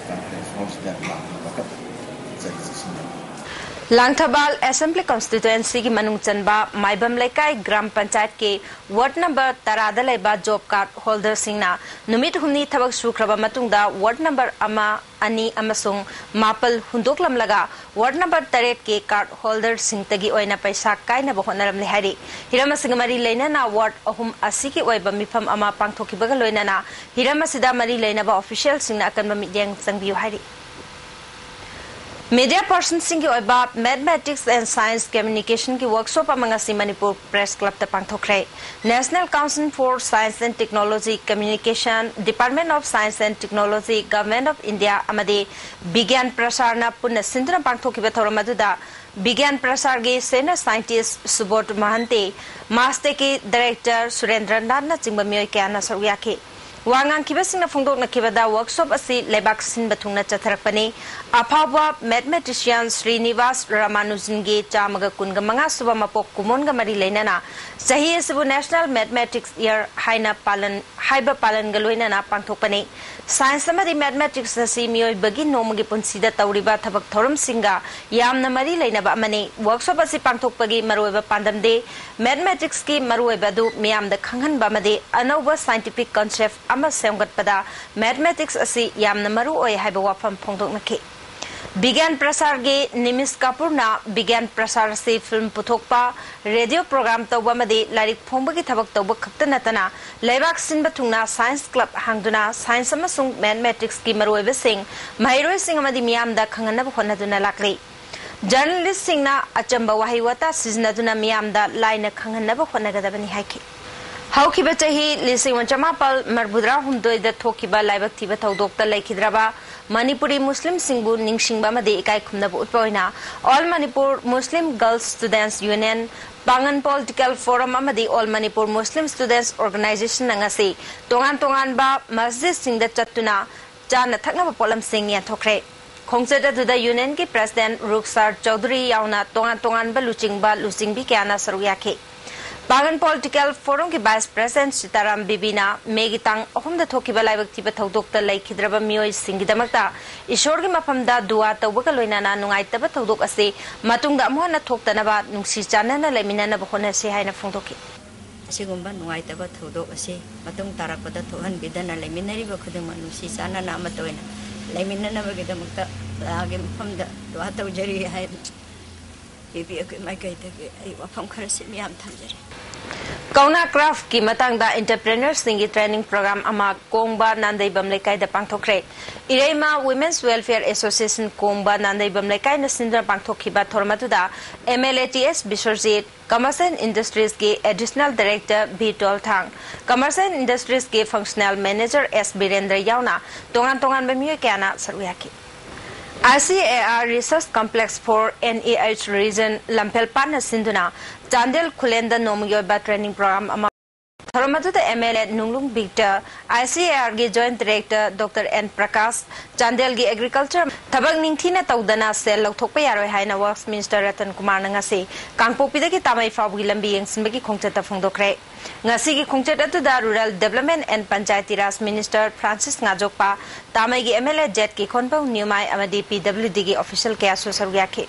ꯀꯟꯐ꯭ꯔꯦꯟꯁ ꯍꯣꯜꯁꯤꯗ ꯂꯥꯛꯅꯕ ꯀꯠꯆꯔꯤꯁꯤ ꯁꯤꯟꯅꯔꯤ꯫ ꯂꯥꯡꯊꯕꯥꯜ ꯑꯦꯁꯦꯝꯕ꯭ꯂꯤ ꯀꯟꯁꯇꯤꯇ꯭ꯋꯦꯟꯁꯤꯒꯤ ꯃꯅꯨꯡ ꯆꯟꯕ ꯃꯥꯏꯕꯝ ꯂꯩꯀꯥꯏ ꯒ꯭ꯔꯥꯝ ꯄꯟꯆꯥꯌꯠꯀꯤ ꯋꯥꯔꯗ ꯅꯝꯕꯔ ꯇꯔꯥꯗ ꯂꯩꯕ ꯖꯣꯕ ꯀꯥꯔꯗ ꯍꯣꯜꯗꯔꯁꯤꯡꯅ ꯅꯨꯃꯤꯠ ꯍꯨꯝꯅꯤ ꯊꯕꯛ ꯁꯨꯈ꯭ꯔꯕ ꯃꯇꯨꯡꯗ ꯋꯥꯔꯗ ꯅꯝꯕꯔ ꯑꯃ, ꯑꯅꯤ ꯑꯃꯁꯨꯡ ꯃꯥꯄꯜ ꯍꯨꯟꯗꯣꯛꯂꯝꯂꯒ ꯋꯥꯔꯗ ꯅꯝꯕꯔ ꯇꯔꯦꯠꯀꯤ ꯀꯥꯔꯗ ꯍꯣꯜꯗꯔꯁꯤꯡꯇꯒꯤ ꯑꯣꯏꯅ ꯄꯩꯁꯥ ꯀꯥꯏꯅꯕ ꯍꯣꯠꯅꯔꯝꯂꯦ ꯍꯥꯏꯔꯤ꯫ ꯍꯤꯔꯝ ꯑꯁꯤꯒ ꯃꯔꯤ ꯂꯩꯅꯅ ꯋꯥꯔꯗ ꯑꯍꯨꯝ ꯑꯁꯤꯒꯤ ꯑꯣꯏꯕ ꯃꯤꯐꯝ ꯑꯃ ꯄꯥꯡꯊꯣꯛꯈꯤꯕꯒ ꯂꯣꯏꯅꯅ ꯍꯤꯔꯝ ꯑꯁꯤꯗ ꯃꯔꯤ ꯂꯩꯅꯕ ꯑꯣꯐꯤꯁꯤꯌꯦꯜꯁꯤꯡꯅ ꯑꯀꯟꯕ ꯃꯤꯠꯌꯦꯡ ꯆꯪꯕꯤꯌꯨ ꯍꯥꯏꯔꯤ꯫ Media personꯁꯤꯡꯒꯤ ꯑꯣꯏꯕ Mathematics and Science Communicationꯒꯤ workshop ꯑꯃ ꯉꯁꯤ Manipur Press Clubꯇ ꯄꯥꯡꯊꯣꯛꯈ꯭ꯔꯦ꯫ National Council for Science and Technology Communication, Department of Science and Technology, Government of India ꯑꯃꯗꯤ ꯕꯤꯒ꯭ꯌꯥꯟ ꯄ꯭ꯔꯁꯥꯔꯅ ꯄꯨꯟꯅ ꯁꯤꯟꯗꯨꯅ ꯄꯥꯡꯊꯣꯛꯈꯤꯕ ꯊꯧꯔꯝ ꯑꯗꯨꯗ ꯕꯤꯒ꯭ꯌꯥꯟ ꯄ꯭ꯔꯁꯥꯔꯒꯤ senior scientist ꯁꯨꯕꯣꯙ ꯃꯍꯟꯇꯦ, ꯃꯥꯁꯇꯦꯛꯀꯤ director ꯁꯨꯔꯦꯟꯗ꯭ꯔ ꯅꯥꯠꯅꯆꯤꯡꯕ ꯃꯤꯑꯣꯏ ꯀꯌꯥꯅ ꯁꯔꯨꯛ ꯌꯥꯈꯤ꯫ ꯋꯥ ꯉꯥꯡꯈꯤꯕꯁꯤꯡꯅ ꯐꯣꯡꯗꯣꯛꯅꯈꯤꯕꯗ workshop ꯑꯁꯤ ꯂꯩꯕꯥꯛ ꯁꯤꯟꯕ ꯊꯨꯡꯅ ꯆꯠꯊꯔꯛꯄꯅꯤ꯫ ꯑꯐꯥꯎꯕ mathematician ꯁ꯭ꯔꯤꯅꯤꯕꯥꯁ ꯔꯥꯃꯥꯅꯨꯖꯟꯒꯤ ꯆꯥꯝꯃꯒ ꯀꯨꯟꯒ ꯃꯉꯥ ꯁꯨꯕ ꯃꯄꯣꯛ ꯀꯨꯝꯑꯣꯟꯒ ꯃꯔꯤ ꯂꯩꯅꯅ ꯆꯍꯤ ꯑꯁꯤꯕꯨ National Mathematics Year ꯍꯥꯏꯅ ꯄꯥꯂꯟ, ꯍꯥꯏꯕ ꯄꯥꯂꯟꯒ ꯂꯣꯏꯅꯅ ꯄꯥꯡꯊꯣꯛꯄꯅꯤ꯫ Science ꯑꯃꯗꯤ Mathematics ꯑꯁꯤ ꯃꯤꯑꯣꯏꯕꯒꯤ ꯅꯣꯡꯃꯒꯤ ꯄꯨꯟꯁꯤꯗ ꯇꯧꯔꯤꯕ ꯊꯕꯛ ꯊꯧꯔꯝꯁꯤꯡꯒ ꯌꯥꯝꯅ ꯃꯔꯤ ꯂꯩꯅꯕ ꯑꯃꯅꯤ꯫ Workshop ꯑꯁꯤ ꯄꯥꯡꯊꯣꯛꯄꯒꯤ ꯃꯔꯨꯑꯣꯏꯕ ꯄꯥꯟꯗꯝꯗꯤ Mathematicsꯀꯤ ꯃꯔꯨꯑꯣꯏꯕ ꯑꯗꯨ ꯃꯤꯌꯥꯝꯗ ꯈꯪꯍꯟꯕ ꯑꯃꯗꯤ ꯑꯅꯧꯕ scientific concept ꯑꯃ ꯁꯦꯝꯒꯠꯄꯗ Mathematics ꯑꯁꯤ ꯌꯥꯝꯅ ꯃꯔꯨ ꯑꯣꯏ ꯍꯥꯏꯕ ꯋꯥꯐꯝ ꯐꯣꯡꯗꯣꯛꯅꯈꯤ꯫ ꯕꯤꯒ꯭ꯌꯥꯟ ꯄ꯭ꯔꯁꯥꯔꯒꯤ ꯅꯤꯃꯤꯁ ꯀꯥꯄꯨꯔꯅ ꯕꯤꯒ꯭ꯌꯥꯟ ꯄ꯭ꯔꯁꯥꯔ ꯑꯁꯤ film ꯄꯨꯊꯣꯛꯄ, radio program ꯇꯧꯕ ꯑꯃꯗꯤ ꯂꯥꯏꯔꯤꯛ ꯐꯣꯡꯕꯒꯤ ꯊꯕꯛ ꯇꯧꯕ ꯈꯛꯇ ꯅꯠꯇꯅ ꯂꯩꯕꯥꯛ ꯁꯤꯟꯕ ꯊꯨꯡꯅ science club ꯍꯥꯡꯗꯨꯅ science ꯑꯃꯁꯨꯡ Mathematicsꯀꯤ ꯃꯔꯨꯑꯣꯏꯕꯁꯤꯡ ꯃꯍꯩꯔꯣꯏꯁꯤꯡ ꯑꯃꯗꯤ ꯃꯤꯌꯥꯝꯗ ꯈꯪꯍꯟꯅꯕ ꯍꯣꯠꯅꯗꯨꯅ ꯂꯥꯛꯂꯤ꯫ Journalistꯁꯤꯡꯅ ꯑꯆꯝꯕ ꯋꯥꯍꯩ ꯋꯥꯇꯥ ꯁꯤꯖꯤꯟꯅꯗꯨꯅ ꯃꯤꯌꯥꯝꯗ ꯂꯥꯏꯅ ꯈꯪꯍꯟꯅꯕ ꯍꯣꯠꯅꯒꯗꯕꯅꯤ ꯍꯥꯏꯈꯤ꯫ ꯍꯧꯈꯤꯕ ꯆꯍꯤ ꯂꯤꯁꯤꯡ ꯑꯃ ꯆꯃꯥꯄꯜ ꯃꯔꯤꯐꯨꯇꯔꯥ ꯍꯨꯝꯗꯣꯏꯗ ꯊꯣꯛꯈꯤꯕ ꯂꯥꯏꯕꯛ ꯊꯤꯕ ꯊꯧꯗꯣꯛꯇ ꯂꯩꯈꯤꯗ꯭ꯔꯕ ꯃꯅꯤꯄꯨꯔꯤ ꯃꯨꯁꯂꯤꯝꯁꯤꯡꯕꯨ ꯅꯤꯡꯁꯤꯡꯕ ꯑꯃꯗꯤ ꯏꯀꯥꯏ ꯈꯨꯝꯅꯕ ꯎꯠꯄ ꯑꯣꯏꯅ All Manipur Muslim Girls Students Union, ꯄꯥꯡꯒꯟ Political Forum ꯑꯃꯗꯤ All Manipur Muslim Students Organizationꯅ ꯉꯁꯤ ꯇꯣꯉꯥꯟ ꯇꯣꯉꯥꯟꯕ ꯃꯁꯖꯤꯗꯁꯤꯡꯗ ꯆꯠꯇꯨꯅ ꯆꯥꯅ ꯊꯛꯅꯕ ꯄꯣꯠꯂꯝꯁꯤꯡ ꯌꯦꯟꯊꯣꯛꯈ꯭ꯔꯦ꯫ ꯈꯣꯡꯆꯠ ꯑꯗꯨꯗ unionꯒꯤ president ꯔꯨꯛꯁꯥꯔ ꯆꯧꯙꯨꯔꯤ ꯌꯥꯎꯅ ꯇꯣꯉꯥꯟ ꯇꯣꯉꯥꯟꯕ ꯂꯨꯆꯤꯡꯕ ꯂꯨꯆꯤꯡꯕꯤ ꯀꯌꯥꯅ ꯁꯔꯨꯛ ꯌꯥꯈꯤ꯫ ꯄꯥꯡꯒꯟ Political Forumꯒꯤ vice president ꯁꯤꯇꯥꯔꯥꯝ ꯕꯤꯕꯤꯅ ꯃꯦꯒꯤ ꯇꯥꯡ ꯑꯍꯨꯝꯗ ꯊꯣꯛꯈꯤꯕ ꯂꯥꯏꯕꯛ ꯊꯤꯕ ꯊꯧꯗꯣꯛꯇ ꯂꯩꯈꯤꯗ꯭ꯔꯕ ꯃꯤꯑꯣꯏꯁꯤꯡꯒꯤꯗꯃꯛꯇ ꯏꯁꯣꯔꯒꯤ ꯃꯐꯝꯗ ꯗꯨꯋꯥ ꯇꯧꯕꯒ ꯂꯣꯏꯅꯅ ꯅꯨꯡꯉꯥꯏꯇꯕ ꯊꯧꯗꯣꯛ ꯑꯁꯤ ꯃꯇꯨꯡꯗ ꯑꯃꯨꯛ ꯍꯟꯅ ꯊꯣꯛꯇꯅꯕ ꯅꯨꯡꯁꯤ ꯆꯥꯟꯅꯅ ꯂꯩꯃꯤꯟꯅꯅꯕ ꯍꯣꯠꯅꯁꯤ ꯍꯥꯏꯅ ꯐꯣꯡꯗꯣꯛꯈꯤ꯫ ꯑꯁꯤꯒꯨꯝꯕ ꯅꯨꯡꯉꯥꯏꯇꯕ ꯊꯧꯗꯣꯛ ꯑꯁꯤ ꯃꯇꯨꯡ ꯇꯥꯔꯛꯄꯗ ꯊꯣꯛꯍꯟꯕꯤꯗꯅ ꯂꯩꯃꯤꯟꯅꯔꯤꯕ ꯈꯨꯗꯤꯡꯃꯛ ꯅꯨꯡꯁꯤ ꯆꯥꯟꯅꯅ ꯑꯃꯠꯇ ꯑꯣꯏꯅ ꯂꯩꯃꯤꯟꯅꯅꯕꯒꯤꯗꯃꯛꯇ ꯑꯜꯂꯥꯒꯤ ꯃꯐꯝꯗ ꯗꯨꯋꯥ ꯇꯧꯖꯔꯤ ꯍꯥꯏꯅ ꯄꯤꯕꯤꯌꯨ꯫ ꯑꯩꯈꯣꯏ ꯃꯥꯏꯀꯩꯗꯒꯤ ꯑꯩ ꯋꯥꯐꯝ ꯈꯔꯁꯤ ꯃꯤꯌꯥꯝ ꯊꯝꯖꯔꯤ꯫ ꯀꯧꯅꯥ ꯀ꯭ꯔꯥꯐꯀꯤ ꯃꯇꯥꯡꯗ ꯏꯟꯇꯔꯄ꯭ꯔꯦꯅꯔꯁꯤꯡꯒꯤ ꯇ꯭ꯔꯦꯅꯤꯡ ꯄ꯭ꯔꯣꯒ꯭ꯔꯥꯝ ꯑꯃ ꯀꯣꯡꯕ ꯅꯥꯟꯗꯩꯕꯝ ꯂꯩꯀꯥꯏꯗ ꯄꯥꯡꯊꯣꯛꯈ꯭ꯔꯦ꯫ ꯏꯔꯩꯃ ꯋꯤꯃꯦꯟꯁ ꯋꯦꯜꯐꯤꯌꯔ ꯑꯦꯁꯣꯁꯤꯌꯦꯁꯟ ꯀꯣꯡꯕ ꯅꯥꯟꯗꯩꯕꯝ ꯂꯩꯀꯥꯏꯅ ꯁꯤꯟꯗꯨꯅ ꯄꯥꯡꯊꯣꯛꯈꯤꯕ ꯊꯧꯔꯝ ꯑꯗꯨꯗ M L A T S Biswarjit, commerce and ꯏꯟꯗꯁꯇ꯭ꯔꯤꯁꯀꯤ additional director B Tolthang, commerce and ꯏꯟꯗꯁꯇ꯭ꯔꯤꯁꯀꯤ ꯐꯪꯁꯅꯦꯜ ꯃꯦꯅꯦꯖꯔ ꯑꯦꯁ ꯕꯤꯔꯦꯟꯗ꯭ꯔ ꯌꯥꯎꯅ ꯇꯣꯉꯥꯟ ꯇꯣꯉꯥꯟꯕ ꯃꯤꯑꯣꯏ ꯀꯌꯥꯅ ꯁꯔꯨꯛ ꯌꯥꯈꯤ꯫ I C A R Research Complex for N A H Region ꯂꯝꯐꯦꯜ ꯄꯥꯠꯅ ꯁꯤꯟꯗꯨꯅ ꯆꯥꯟꯗꯦꯜ ꯈꯨꯂꯦꯟꯗ ꯅꯣꯡꯃꯒꯤ ꯑꯣꯏꯕ ꯇ꯭ꯔꯦꯅꯤꯡ ꯄ꯭ꯔꯣꯒ꯭ꯔꯥꯝ ꯑꯃ ꯊꯧꯔꯝ ꯑꯗꯨꯗ ꯑꯦꯝ ꯑꯦꯜ ꯑꯦ ꯅꯨꯡꯂꯨꯡ ꯕꯤꯛꯇ, ꯑꯥꯏ ꯁꯤ ꯑꯦ ꯑꯥꯔꯒꯤ joint director doctor N Prakash, ꯆꯥꯟꯗꯦꯜꯒꯤ ꯑꯦꯒ꯭ꯔꯤꯀꯜꯆꯔ ꯊꯕꯛ ꯅꯤꯡꯊꯤꯅ ꯇꯧꯗꯅ ꯁꯦꯜ ꯂꯧꯊꯣꯛꯄ ꯌꯥꯔꯣꯏ ꯍꯥꯏꯅ ꯋꯔꯛꯁ ꯃꯤꯅꯤꯁꯇꯔ ꯔꯇꯟ ꯀꯨꯃꯥꯔꯅ ꯉꯁꯤ ꯀꯥꯡꯄꯣꯛꯄꯤꯗꯒꯤ ꯇꯥꯃꯩ ꯐꯥꯎꯕꯒꯤ ꯂꯝꯕꯤ ꯌꯦꯡꯁꯤꯟꯕꯒꯤ ꯈꯣꯡꯆꯠꯇ ꯐꯣꯡꯗꯣꯛꯈ꯭ꯔꯦ꯫ ꯉꯁꯤꯒꯤ ꯈꯣꯡꯆꯠ ꯑꯗꯨꯗ rural development and panchayati raj minister Francis Ngajokpa, ꯇꯥꯃꯩꯒꯤ M L A Z Kikhonbou Newmai ꯑꯃꯗꯤ ꯄꯤ ꯗꯕ꯭ꯂꯤꯎ ꯗꯤꯒꯤ ꯑꯣꯐꯤꯁꯤꯌꯦꯜ ꯀꯌꯥꯁꯨ ꯁꯔꯨꯛ ꯌꯥꯈꯤ꯫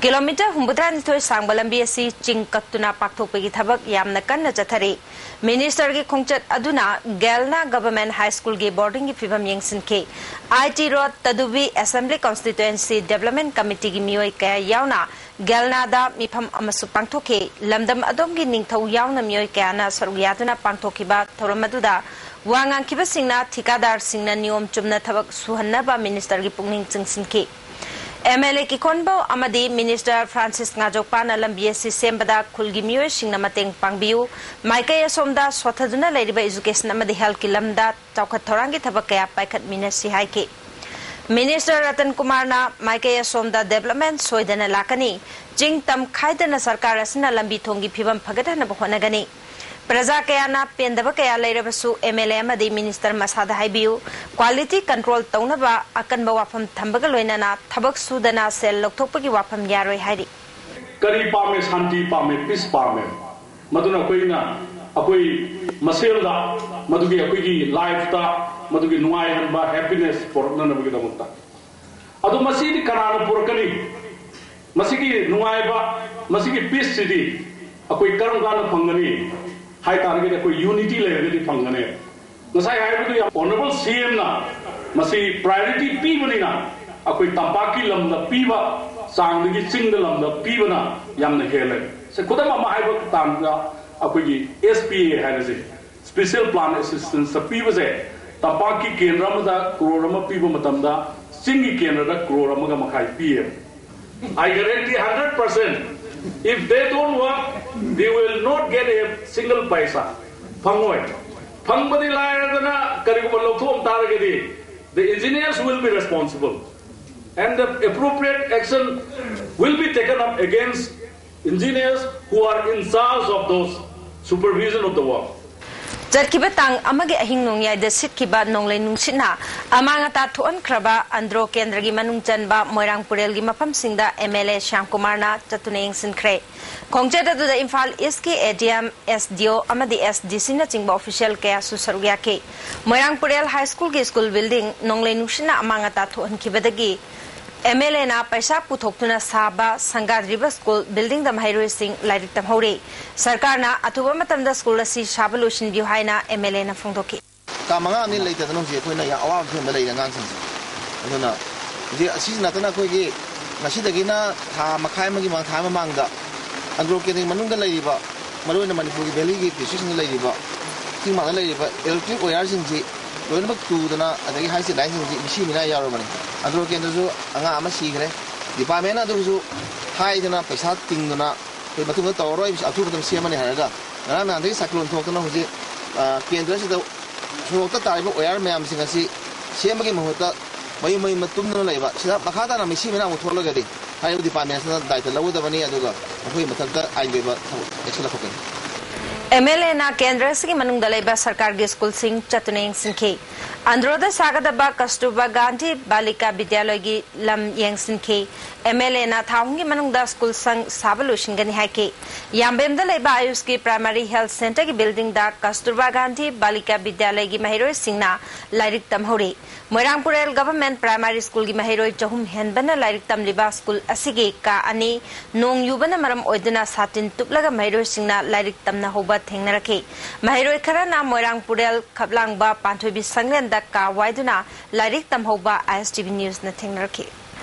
ꯀꯤꯂꯣꯃꯤꯇꯔ ꯍꯨꯝꯐꯨꯇꯔꯥꯅꯤꯊꯣꯏ ꯁꯥꯡꯕ ꯂꯝꯕꯤ ꯑꯁꯤ ꯆꯤꯡ ꯀꯛꯇꯨꯅ ꯄꯥꯛꯊꯣꯛꯄꯒꯤ ꯊꯕꯛ ꯌꯥꯝꯅ ꯀꯟꯅ ꯆꯠꯊꯔꯤ꯫ ꯃꯤꯅꯤꯁꯇꯔꯒꯤ ꯈꯣꯡꯆꯠ ꯑꯗꯨꯅ ꯒꯦꯜꯅꯥ ꯒꯚꯔꯟꯃꯦꯟꯠ ꯍꯥꯏ ꯁ꯭ꯀꯨꯜꯒꯤ ꯕꯣꯔꯗꯤꯡꯒꯤ ꯐꯤꯚꯝ ꯌꯦꯡꯁꯤꯟꯈꯤ꯫ ꯑꯥꯏ T road ꯇꯗꯨꯕꯤ assembly constituency development ꯀꯃꯤꯇꯤꯒꯤ ꯃꯤꯑꯣꯏ ꯀꯌꯥ ꯌꯥꯎꯅ ꯒꯦꯜꯅꯥꯗ ꯃꯤꯐꯝ ꯑꯃꯁꯨ ꯄꯥꯡꯊꯣꯛꯈꯤ꯫ ꯂꯝꯗꯝ ꯑꯗꯣꯝꯒꯤ ꯅꯤꯡꯊꯧ ꯌꯥꯎꯅ ꯃꯤꯑꯣꯏ ꯀꯌꯥꯅ ꯁꯔꯨꯛ ꯌꯥꯗꯨꯅ ꯄꯥꯡꯊꯣꯛꯈꯤꯕ ꯊꯧꯔꯝ ꯑꯗꯨꯗ ꯋꯥ ꯉꯥꯡꯈꯤꯕꯁꯤꯡꯅ ꯊꯤꯀꯥꯗꯥꯔꯁꯤꯡꯅ ꯅꯤꯌꯣꯝ ꯆꯨꯝꯅ ꯊꯕꯛ ꯁꯨꯍꯟꯅꯕ ꯃꯤꯅꯤꯁꯇꯔꯒꯤ ꯄꯨꯛꯅꯤꯡ ꯆꯤꯡꯁꯤꯟꯈꯤ꯫ ꯑꯦꯝ ꯑꯦꯜ ꯑꯦ ꯀꯤꯈꯣꯟꯕꯧ ꯑꯃꯗꯤ ꯃꯤꯅꯤꯁꯇꯔ ꯐ꯭ꯔꯥꯟꯁꯤꯁ ꯉꯥꯖꯣꯛꯄꯥꯅ ꯂꯝꯕꯤ ꯑꯁꯤ ꯁꯦꯝꯕꯗ ꯈꯨꯜꯒꯤ ꯃꯤꯑꯣꯏꯁꯤꯡꯅ ꯃꯇꯦꯡ ꯄꯥꯡꯕꯤꯌꯨ, ꯃꯥꯏꯀꯩ ꯑꯁꯣꯝꯗ ꯁꯣꯠꯊꯗꯨꯅ ꯂꯩꯔꯤꯕ ꯏꯖꯨꯀꯦꯁꯟ ꯑꯃꯗꯤ ꯍꯦꯜꯊꯀꯤ ꯂꯝꯗ ꯆꯥꯎꯈꯠ ꯊꯧꯔꯥꯡꯒꯤ ꯊꯕꯛ ꯀꯌꯥ ꯄꯥꯏꯈꯠꯃꯤꯟꯅꯁꯤ ꯍꯥꯏꯈꯤ꯫ ꯃꯤꯅꯤꯁꯇꯔ ꯔꯇꯟ ꯀꯨꯃꯥꯔꯅ ꯃꯥꯏꯀꯩ ꯑꯁꯣꯝꯗ ꯗꯤꯕ꯭ꯂꯞꯃꯦꯟꯠ ꯁꯣꯏꯗꯅ ꯂꯥꯛꯀꯅꯤ, ꯆꯤꯡ ꯇꯝ ꯈꯥꯏꯗꯅ ꯁꯔꯀꯥꯔ ꯑꯁꯤꯅ ꯂꯝꯕꯤ ꯊꯣꯡꯒꯤ ꯐꯤꯕꯝ ꯐꯒꯠꯍꯟꯅꯕ ꯍꯣꯠꯅꯒꯅꯤ꯫ ꯄ꯭ꯔꯖꯥ ꯀꯌꯥꯅ ꯄꯦꯟꯗꯕ ꯀꯌꯥ ꯂꯩꯔꯕꯁꯨ ꯑꯦꯝ ꯑꯦꯜ ꯑꯦ ꯑꯃꯗꯤ ꯃꯤꯅꯤꯁꯇꯔ ꯃꯁꯥꯗ ꯍꯥꯏꯕꯤꯌꯨ, ꯀ꯭ꯋꯥꯂꯤꯇꯤ ꯀꯟꯇ꯭ꯔꯣꯜ ꯇꯧꯅꯕ ꯑꯀꯟꯕ ꯋꯥꯐꯝ ꯊꯝꯕꯒ ꯂꯣꯏꯅꯅ ꯊꯕꯛ ꯁꯨꯗꯅ ꯁꯦꯜ ꯂꯧꯊꯣꯛꯄꯒꯤ ꯋꯥꯐꯝ ꯌꯥꯔꯣꯏ ꯍꯥꯏꯔꯤ꯫ ꯀꯔꯤ ꯄꯥꯝꯃꯦ? ꯁꯥꯟꯇꯤ ꯄꯥꯝꯃꯦ, ꯄꯤꯁ ꯄꯥꯝꯃꯦ꯫ ꯃꯗꯨꯅ ꯑꯩꯈꯣꯏꯅ ꯑꯩꯈꯣꯏ ꯃꯁꯦꯜꯗ ꯃꯗꯨꯒꯤ ꯑꯩꯈꯣꯏꯒꯤ ꯂꯥꯏꯐꯇ ꯃꯗꯨꯒꯤ ꯅꯨꯡꯉꯥꯏꯍꯟꯕ, ꯍꯦꯄꯤꯅꯦꯁ ꯄꯨꯔꯛꯅꯅꯕꯒꯤꯗꯃꯛꯇ꯫ ꯑꯗꯣ ꯃꯁꯤꯗꯤ ꯀꯅꯥꯅ ꯄꯨꯔꯛꯀꯅꯤ? ꯃꯁꯤꯒꯤ ꯅꯨꯡꯉꯥꯏꯕ, ꯃꯁꯤꯒꯤ ꯄꯤꯁꯁꯤꯗꯤ ꯑꯩꯈꯣꯏ ꯀꯔꯝ ꯀꯥꯟꯗ ꯐꯪꯒꯅꯤ ꯍꯥꯏ ꯇꯥꯔꯒꯗꯤ ꯑꯩꯈꯣꯏ ꯌꯨꯅꯤꯇꯤ ꯂꯩꯔꯒꯗꯤ ꯐꯪꯒꯅꯤ꯫ ꯉꯁꯥꯏ ꯍꯥꯏꯕꯗꯨ ꯌꯥꯝ ꯑꯣꯅꯔꯦꯕꯜ ꯁꯤ ꯑꯦꯝꯅ ꯃꯁꯤ ꯄ꯭ꯔꯥꯏꯌꯣꯔꯤꯇꯤ ꯄꯤꯕꯅꯤꯅ ꯑꯩꯈꯣꯏ ꯇꯝꯄꯥꯛꯀꯤ ꯂꯝꯗ ꯄꯤꯕ ꯆꯥꯡꯗꯒꯤ ꯆꯤꯡꯗ ꯂꯝꯗ ꯄꯤꯕꯅ ꯌꯥꯝꯅ ꯍꯦꯜꯂꯦ꯫ ꯁꯦ, ꯈꯨꯗꯝ ꯑꯃ ꯍꯥꯏꯕ ꯇꯥꯟꯗ ꯑꯩꯈꯣꯏꯒꯤ S P A ꯍꯥꯏꯔꯁꯦ, Special Plant Assistance ꯄꯤꯕꯁꯦ, ꯇꯝꯄꯥꯛꯀꯤ ꯀꯦꯟꯗ꯭ꯔ ꯑꯃꯗ ꯀ꯭ꯔꯣꯔ ꯑꯃ ꯄꯤꯕ ꯃꯇꯝꯗ ꯆꯤꯡꯒꯤ ꯀꯦꯟꯗ꯭ꯔꯗ ꯀ꯭ꯔꯣꯔ ꯑꯃꯒ ꯃꯈꯥꯏ ꯄꯤꯌꯦꯕ꯫ I guarantee hundred percent, if they don't work, they will not get a single paisa. ꯐꯪꯉꯣꯏ꯫ ꯐꯪꯕꯗꯤ ꯂꯥꯏꯔꯗꯅ ꯀꯔꯤꯒꯨꯝꯕ ꯂꯧꯊꯣꯛꯑꯝ ꯇꯥꯔꯒꯗꯤ, the engineers will be responsible and the appropriate action will be taken up against engineers who are in charge of those supervision of the work. ꯆꯠꯈꯤꯕ ꯇꯥꯡ ꯑꯃꯒꯤ ꯑꯍꯤꯡ ꯅꯣꯡꯌꯥꯏꯗ ꯁꯤꯠꯈꯤꯕ ꯅꯣꯡꯂꯩ ꯅꯨꯡꯁꯤꯠꯅ ꯑꯃꯥꯡ ꯑꯇꯥ ꯊꯣꯛꯍꯟꯈ꯭ꯔꯕ ꯑꯟꯗ꯭ꯔꯣ ꯀꯦꯟꯗ꯭ꯔꯒꯤ ꯃꯅꯨꯡ ꯆꯟꯕ ꯃꯣꯏꯔꯥꯡ ꯄꯨꯔꯦꯜꯒꯤ ꯃꯐꯝꯁꯤꯡꯗ M L A ꯁ꯭ꯌꯥꯝ ꯀꯨꯃꯥꯔꯅ ꯆꯠꯇꯨꯅ ꯌꯦꯡꯁꯤꯟꯈ꯭ꯔꯦ꯫ ꯈꯣꯡꯆꯠ ꯑꯗꯨꯗ ꯏꯝꯐꯥꯜ ꯏꯁꯀꯤ A D M, S D O ꯑꯃꯗꯤ S D C ꯅꯆꯤꯡꯕ ꯑꯣꯐꯤꯁꯤꯌꯦꯜ ꯀꯌꯥꯁꯨ ꯁꯔꯨꯛ ꯌꯥꯈꯤ꯫ ꯃꯣꯏꯔꯥꯡ ꯄꯨꯔꯦꯜ ꯍꯥꯏ ꯁ꯭ꯀꯨꯜꯒꯤ ꯁ꯭ꯀꯨꯜ ꯕꯤꯜꯗꯤꯡ ꯅꯣꯡꯂꯩ ꯅꯨꯡꯁꯤꯠꯅ ꯑꯃꯥꯡ ꯑꯇꯥ ꯊꯣꯛꯍꯟꯈꯤꯕꯗꯒꯤ M L A ꯅ ꯄꯩꯁꯥ ꯄꯨꯊꯣꯛꯇꯨꯅ ꯁꯥꯕ ꯁꯪꯒꯥꯗ꯭ꯔꯤꯕ ꯁ꯭ꯀꯨꯜ ꯕꯤꯜꯗꯤꯡꯗ ꯃꯍꯩꯔꯣꯏꯁꯤꯡ ꯂꯥꯏꯔꯤꯛ ꯇꯝꯍꯧꯔꯤ꯫ ꯁꯔꯀꯥꯔꯅ ꯑꯊꯨꯕ ꯃꯇꯝꯗ ꯁ꯭ꯀꯨꯜ ꯑꯁꯤ ꯁꯥꯕ ꯂꯣꯏꯁꯤꯟꯕꯤꯌꯨ ꯍꯥꯏꯅ M L A ꯅ ꯐꯣꯡꯗꯣꯛꯈꯤ꯫ ꯀꯥ ꯃꯉꯥ ꯑꯃꯗꯤ ꯂꯩꯇꯗꯅ ꯍꯧꯖꯤꯛ ꯑꯩꯈꯣꯏꯅ ꯌꯥꯝ ꯑꯋꯥꯕ ꯐꯤꯕꯝꯗ ꯂꯩꯔꯤ ꯑꯉꯥꯡꯁꯤꯡꯁꯦ꯫ ꯑꯗꯨꯅ ꯍꯧꯖꯤꯛ ꯑꯁꯤꯁꯨ ꯅꯠꯇꯅ ꯑꯩꯈꯣꯏꯒꯤ ꯉꯁꯤꯗꯒꯤꯅ ꯊꯥ ꯃꯈꯥꯏ ꯑꯃꯒꯤ ꯃꯃꯥꯡ, ꯊꯥ ꯑꯃ ꯃꯃꯥꯡꯗ ꯑꯟꯗ꯭ꯔꯣ ꯀꯦꯟꯗ꯭ꯔꯒꯤ ꯃꯅꯨꯡꯗ ꯂꯩꯔꯤꯕ, ꯃꯔꯨꯑꯣꯏꯅ ꯃꯅꯤꯄꯨꯔꯒꯤ ꯚꯦꯂꯤꯒꯤ ꯗꯤꯁꯇ꯭ꯔꯤꯛꯁꯤꯡꯗ ꯂꯩꯔꯤꯕ, ꯆꯤꯡ ꯃꯥꯟꯗ ꯂꯩꯔꯤꯕ ꯏꯂꯦꯛꯇ꯭ꯔꯤꯛ ꯋꯥꯌꯔꯁꯤꯡꯁꯤ ꯂꯣꯏꯅꯃꯛ ꯇꯨꯗꯅ, ꯑꯗꯒꯤ ꯍꯥꯏꯁꯤ ꯂꯥꯏꯟꯁꯤꯡꯁꯤ ꯃꯤꯁꯤ ꯃꯤꯅꯥ ꯌꯥꯎꯔꯕꯅꯤ꯫ ꯑꯟꯗ꯭ꯔꯣ ꯀꯦꯟꯗ꯭ꯔꯁꯨ ꯑꯉꯥꯡ ꯑꯃ ꯁꯤꯈ꯭ꯔꯦ꯫ ꯗꯤꯄꯥꯔꯠꯃꯦꯟꯅ ꯑꯗꯨꯁꯨ ꯍꯥꯏꯗꯅ ꯄꯩꯁꯥ ꯇꯤꯡꯗꯅ ꯑꯩꯈꯣꯏ ꯃꯇꯨꯡꯗ ꯇꯧꯔꯔꯣꯏ, ꯑꯊꯨꯕ ꯃꯇꯝ ꯁꯦꯝꯃꯅꯤ ꯍꯥꯏꯔꯒ ꯉꯔꯥꯡ ꯅꯍꯥꯟꯗꯒꯤ ꯁꯥꯏꯀ꯭ꯂꯣꯟ ꯊꯣꯛꯇꯅ ꯍꯧꯖꯤꯛ, ꯑ, ꯀꯦꯟꯗ꯭ꯔꯁꯤꯗ ꯁꯣꯔꯣꯛꯇ ꯇꯥꯔꯤꯕ ꯋꯥꯌꯔ ꯃꯌꯥꯝꯁꯤꯡ ꯑꯁꯤ ꯁꯦꯝꯕꯒꯤ ꯃꯍꯨꯠꯇ ꯃꯌꯨꯝ ꯃꯌꯨꯝꯗ ꯇꯨꯝꯗꯨꯅ ꯂꯩꯕ, ꯁꯤꯗ ꯃꯈꯥ ꯇꯥꯅ ꯃꯤꯁꯤ ꯃꯤꯅꯥ ꯑꯃꯨꯛ ꯊꯣꯛꯂꯒꯗꯤ ꯍꯥꯏꯔꯤꯕ ꯗꯤꯄꯥꯔꯠꯃꯦꯟꯁꯤꯅ ꯗꯥꯏꯇ ꯂꯧꯒꯗꯕꯅꯤ, ꯑꯗꯨꯒ ꯃꯈꯣꯏꯒꯤ ꯃꯊꯛꯇ ꯑꯥꯏꯟꯒꯤ ꯑꯣꯏꯕ ꯊꯕꯛ action ꯂꯧꯈꯠꯀꯅꯤ꯫ M L A ꯅ ꯀꯦꯟꯗ꯭ꯔ ꯑꯁꯤꯒꯤ ꯃꯅꯨꯡꯗ ꯂꯩꯕ ꯁꯔꯀꯥꯔꯒꯤ ꯁ꯭ꯀꯨꯜꯁꯤꯡ ꯆꯠꯇꯨꯅ ꯌꯦꯡꯁꯤꯟꯈꯤ꯫ ꯑꯟꯗ꯭ꯔꯣꯗ ꯁꯥꯒꯗꯕ ꯀꯁꯇꯨꯔꯕꯥ ꯒꯥꯟꯙꯤ ꯕꯥꯂꯤꯀꯥ ꯕꯤꯗ꯭ꯌꯥꯂꯌꯒꯤ ꯂꯝ ꯌꯦꯡꯁꯤꯟꯈꯤ꯫ M L A ꯅ ꯊꯥ ꯑꯍꯨꯝꯒꯤ ꯃꯅꯨꯡꯗ ꯁ꯭ꯀꯨꯜ ꯁꯪ ꯁꯥꯕ ꯂꯣꯏꯁꯤꯟꯒꯅꯤ ꯍꯥꯏꯈꯤ꯫ ꯌꯥꯝꯕꯦꯝꯗ ꯂꯩꯕ ꯑꯌꯨꯁꯀꯤ ꯄ꯭ꯔꯥꯏꯃꯥꯔꯤ ꯍꯦꯜꯊ ꯁꯦꯟꯇꯔꯒꯤ ꯕꯤꯜꯗꯤꯡꯗ ꯀꯁꯇꯨꯔꯕꯥ ꯒꯥꯟꯙꯤ ꯕꯥꯂꯤꯀꯥ ꯕꯤꯗ꯭ꯌꯥꯂꯌꯒꯤ ꯃꯍꯩꯔꯣꯏꯁꯤꯡꯅ ꯂꯥꯏꯔꯤꯛ ꯇꯝꯍꯧꯔꯤ꯫ ꯃꯣꯏꯔꯥꯡ ꯄꯨꯔꯦꯜ ꯒꯚꯔꯟꯃꯦꯟꯠ ꯄ꯭ꯔꯥꯏꯃꯥꯔꯤ ꯁ꯭ꯀꯨꯜꯒꯤ ꯃꯍꯩꯔꯣꯏ ꯆꯍꯨꯝ ꯍꯦꯟꯕꯅ ꯂꯥꯏꯔꯤꯛ ꯇꯝꯂꯤꯕ ꯁ꯭ꯀꯨꯜ ꯑꯁꯤꯒꯤ ꯀꯥ ꯑꯅꯤ ꯅꯣꯡ ꯌꯨꯕꯅ ꯃꯔꯝ ꯑꯣꯏꯗꯨꯅ ꯁꯥꯇꯤꯟ ꯇꯨꯞꯂꯒ ꯃꯍꯩꯔꯣꯏꯁꯤꯡꯅ ꯂꯥꯏꯔꯤꯛ ꯇꯝꯅꯍꯧꯕ ꯊꯦꯡꯅꯔꯛꯈꯤ꯫ ꯃꯍꯩꯔꯣꯏ ꯈꯔꯅ ꯃꯣꯏꯔꯥꯡ ꯄꯨꯔꯦꯜ ꯈꯞꯂꯥꯡꯕ ꯄꯥꯟꯊꯣꯏꯕꯤ ꯁꯪꯂꯦꯟꯗ ꯀꯥ ꯋꯥꯏꯗꯨꯅ ꯂꯥꯏꯔꯤꯛ ꯇꯝꯍꯧꯕ I S T V ꯅ꯭ꯌꯨꯁꯅ ꯊꯦꯡꯅꯔꯛꯈꯤ꯫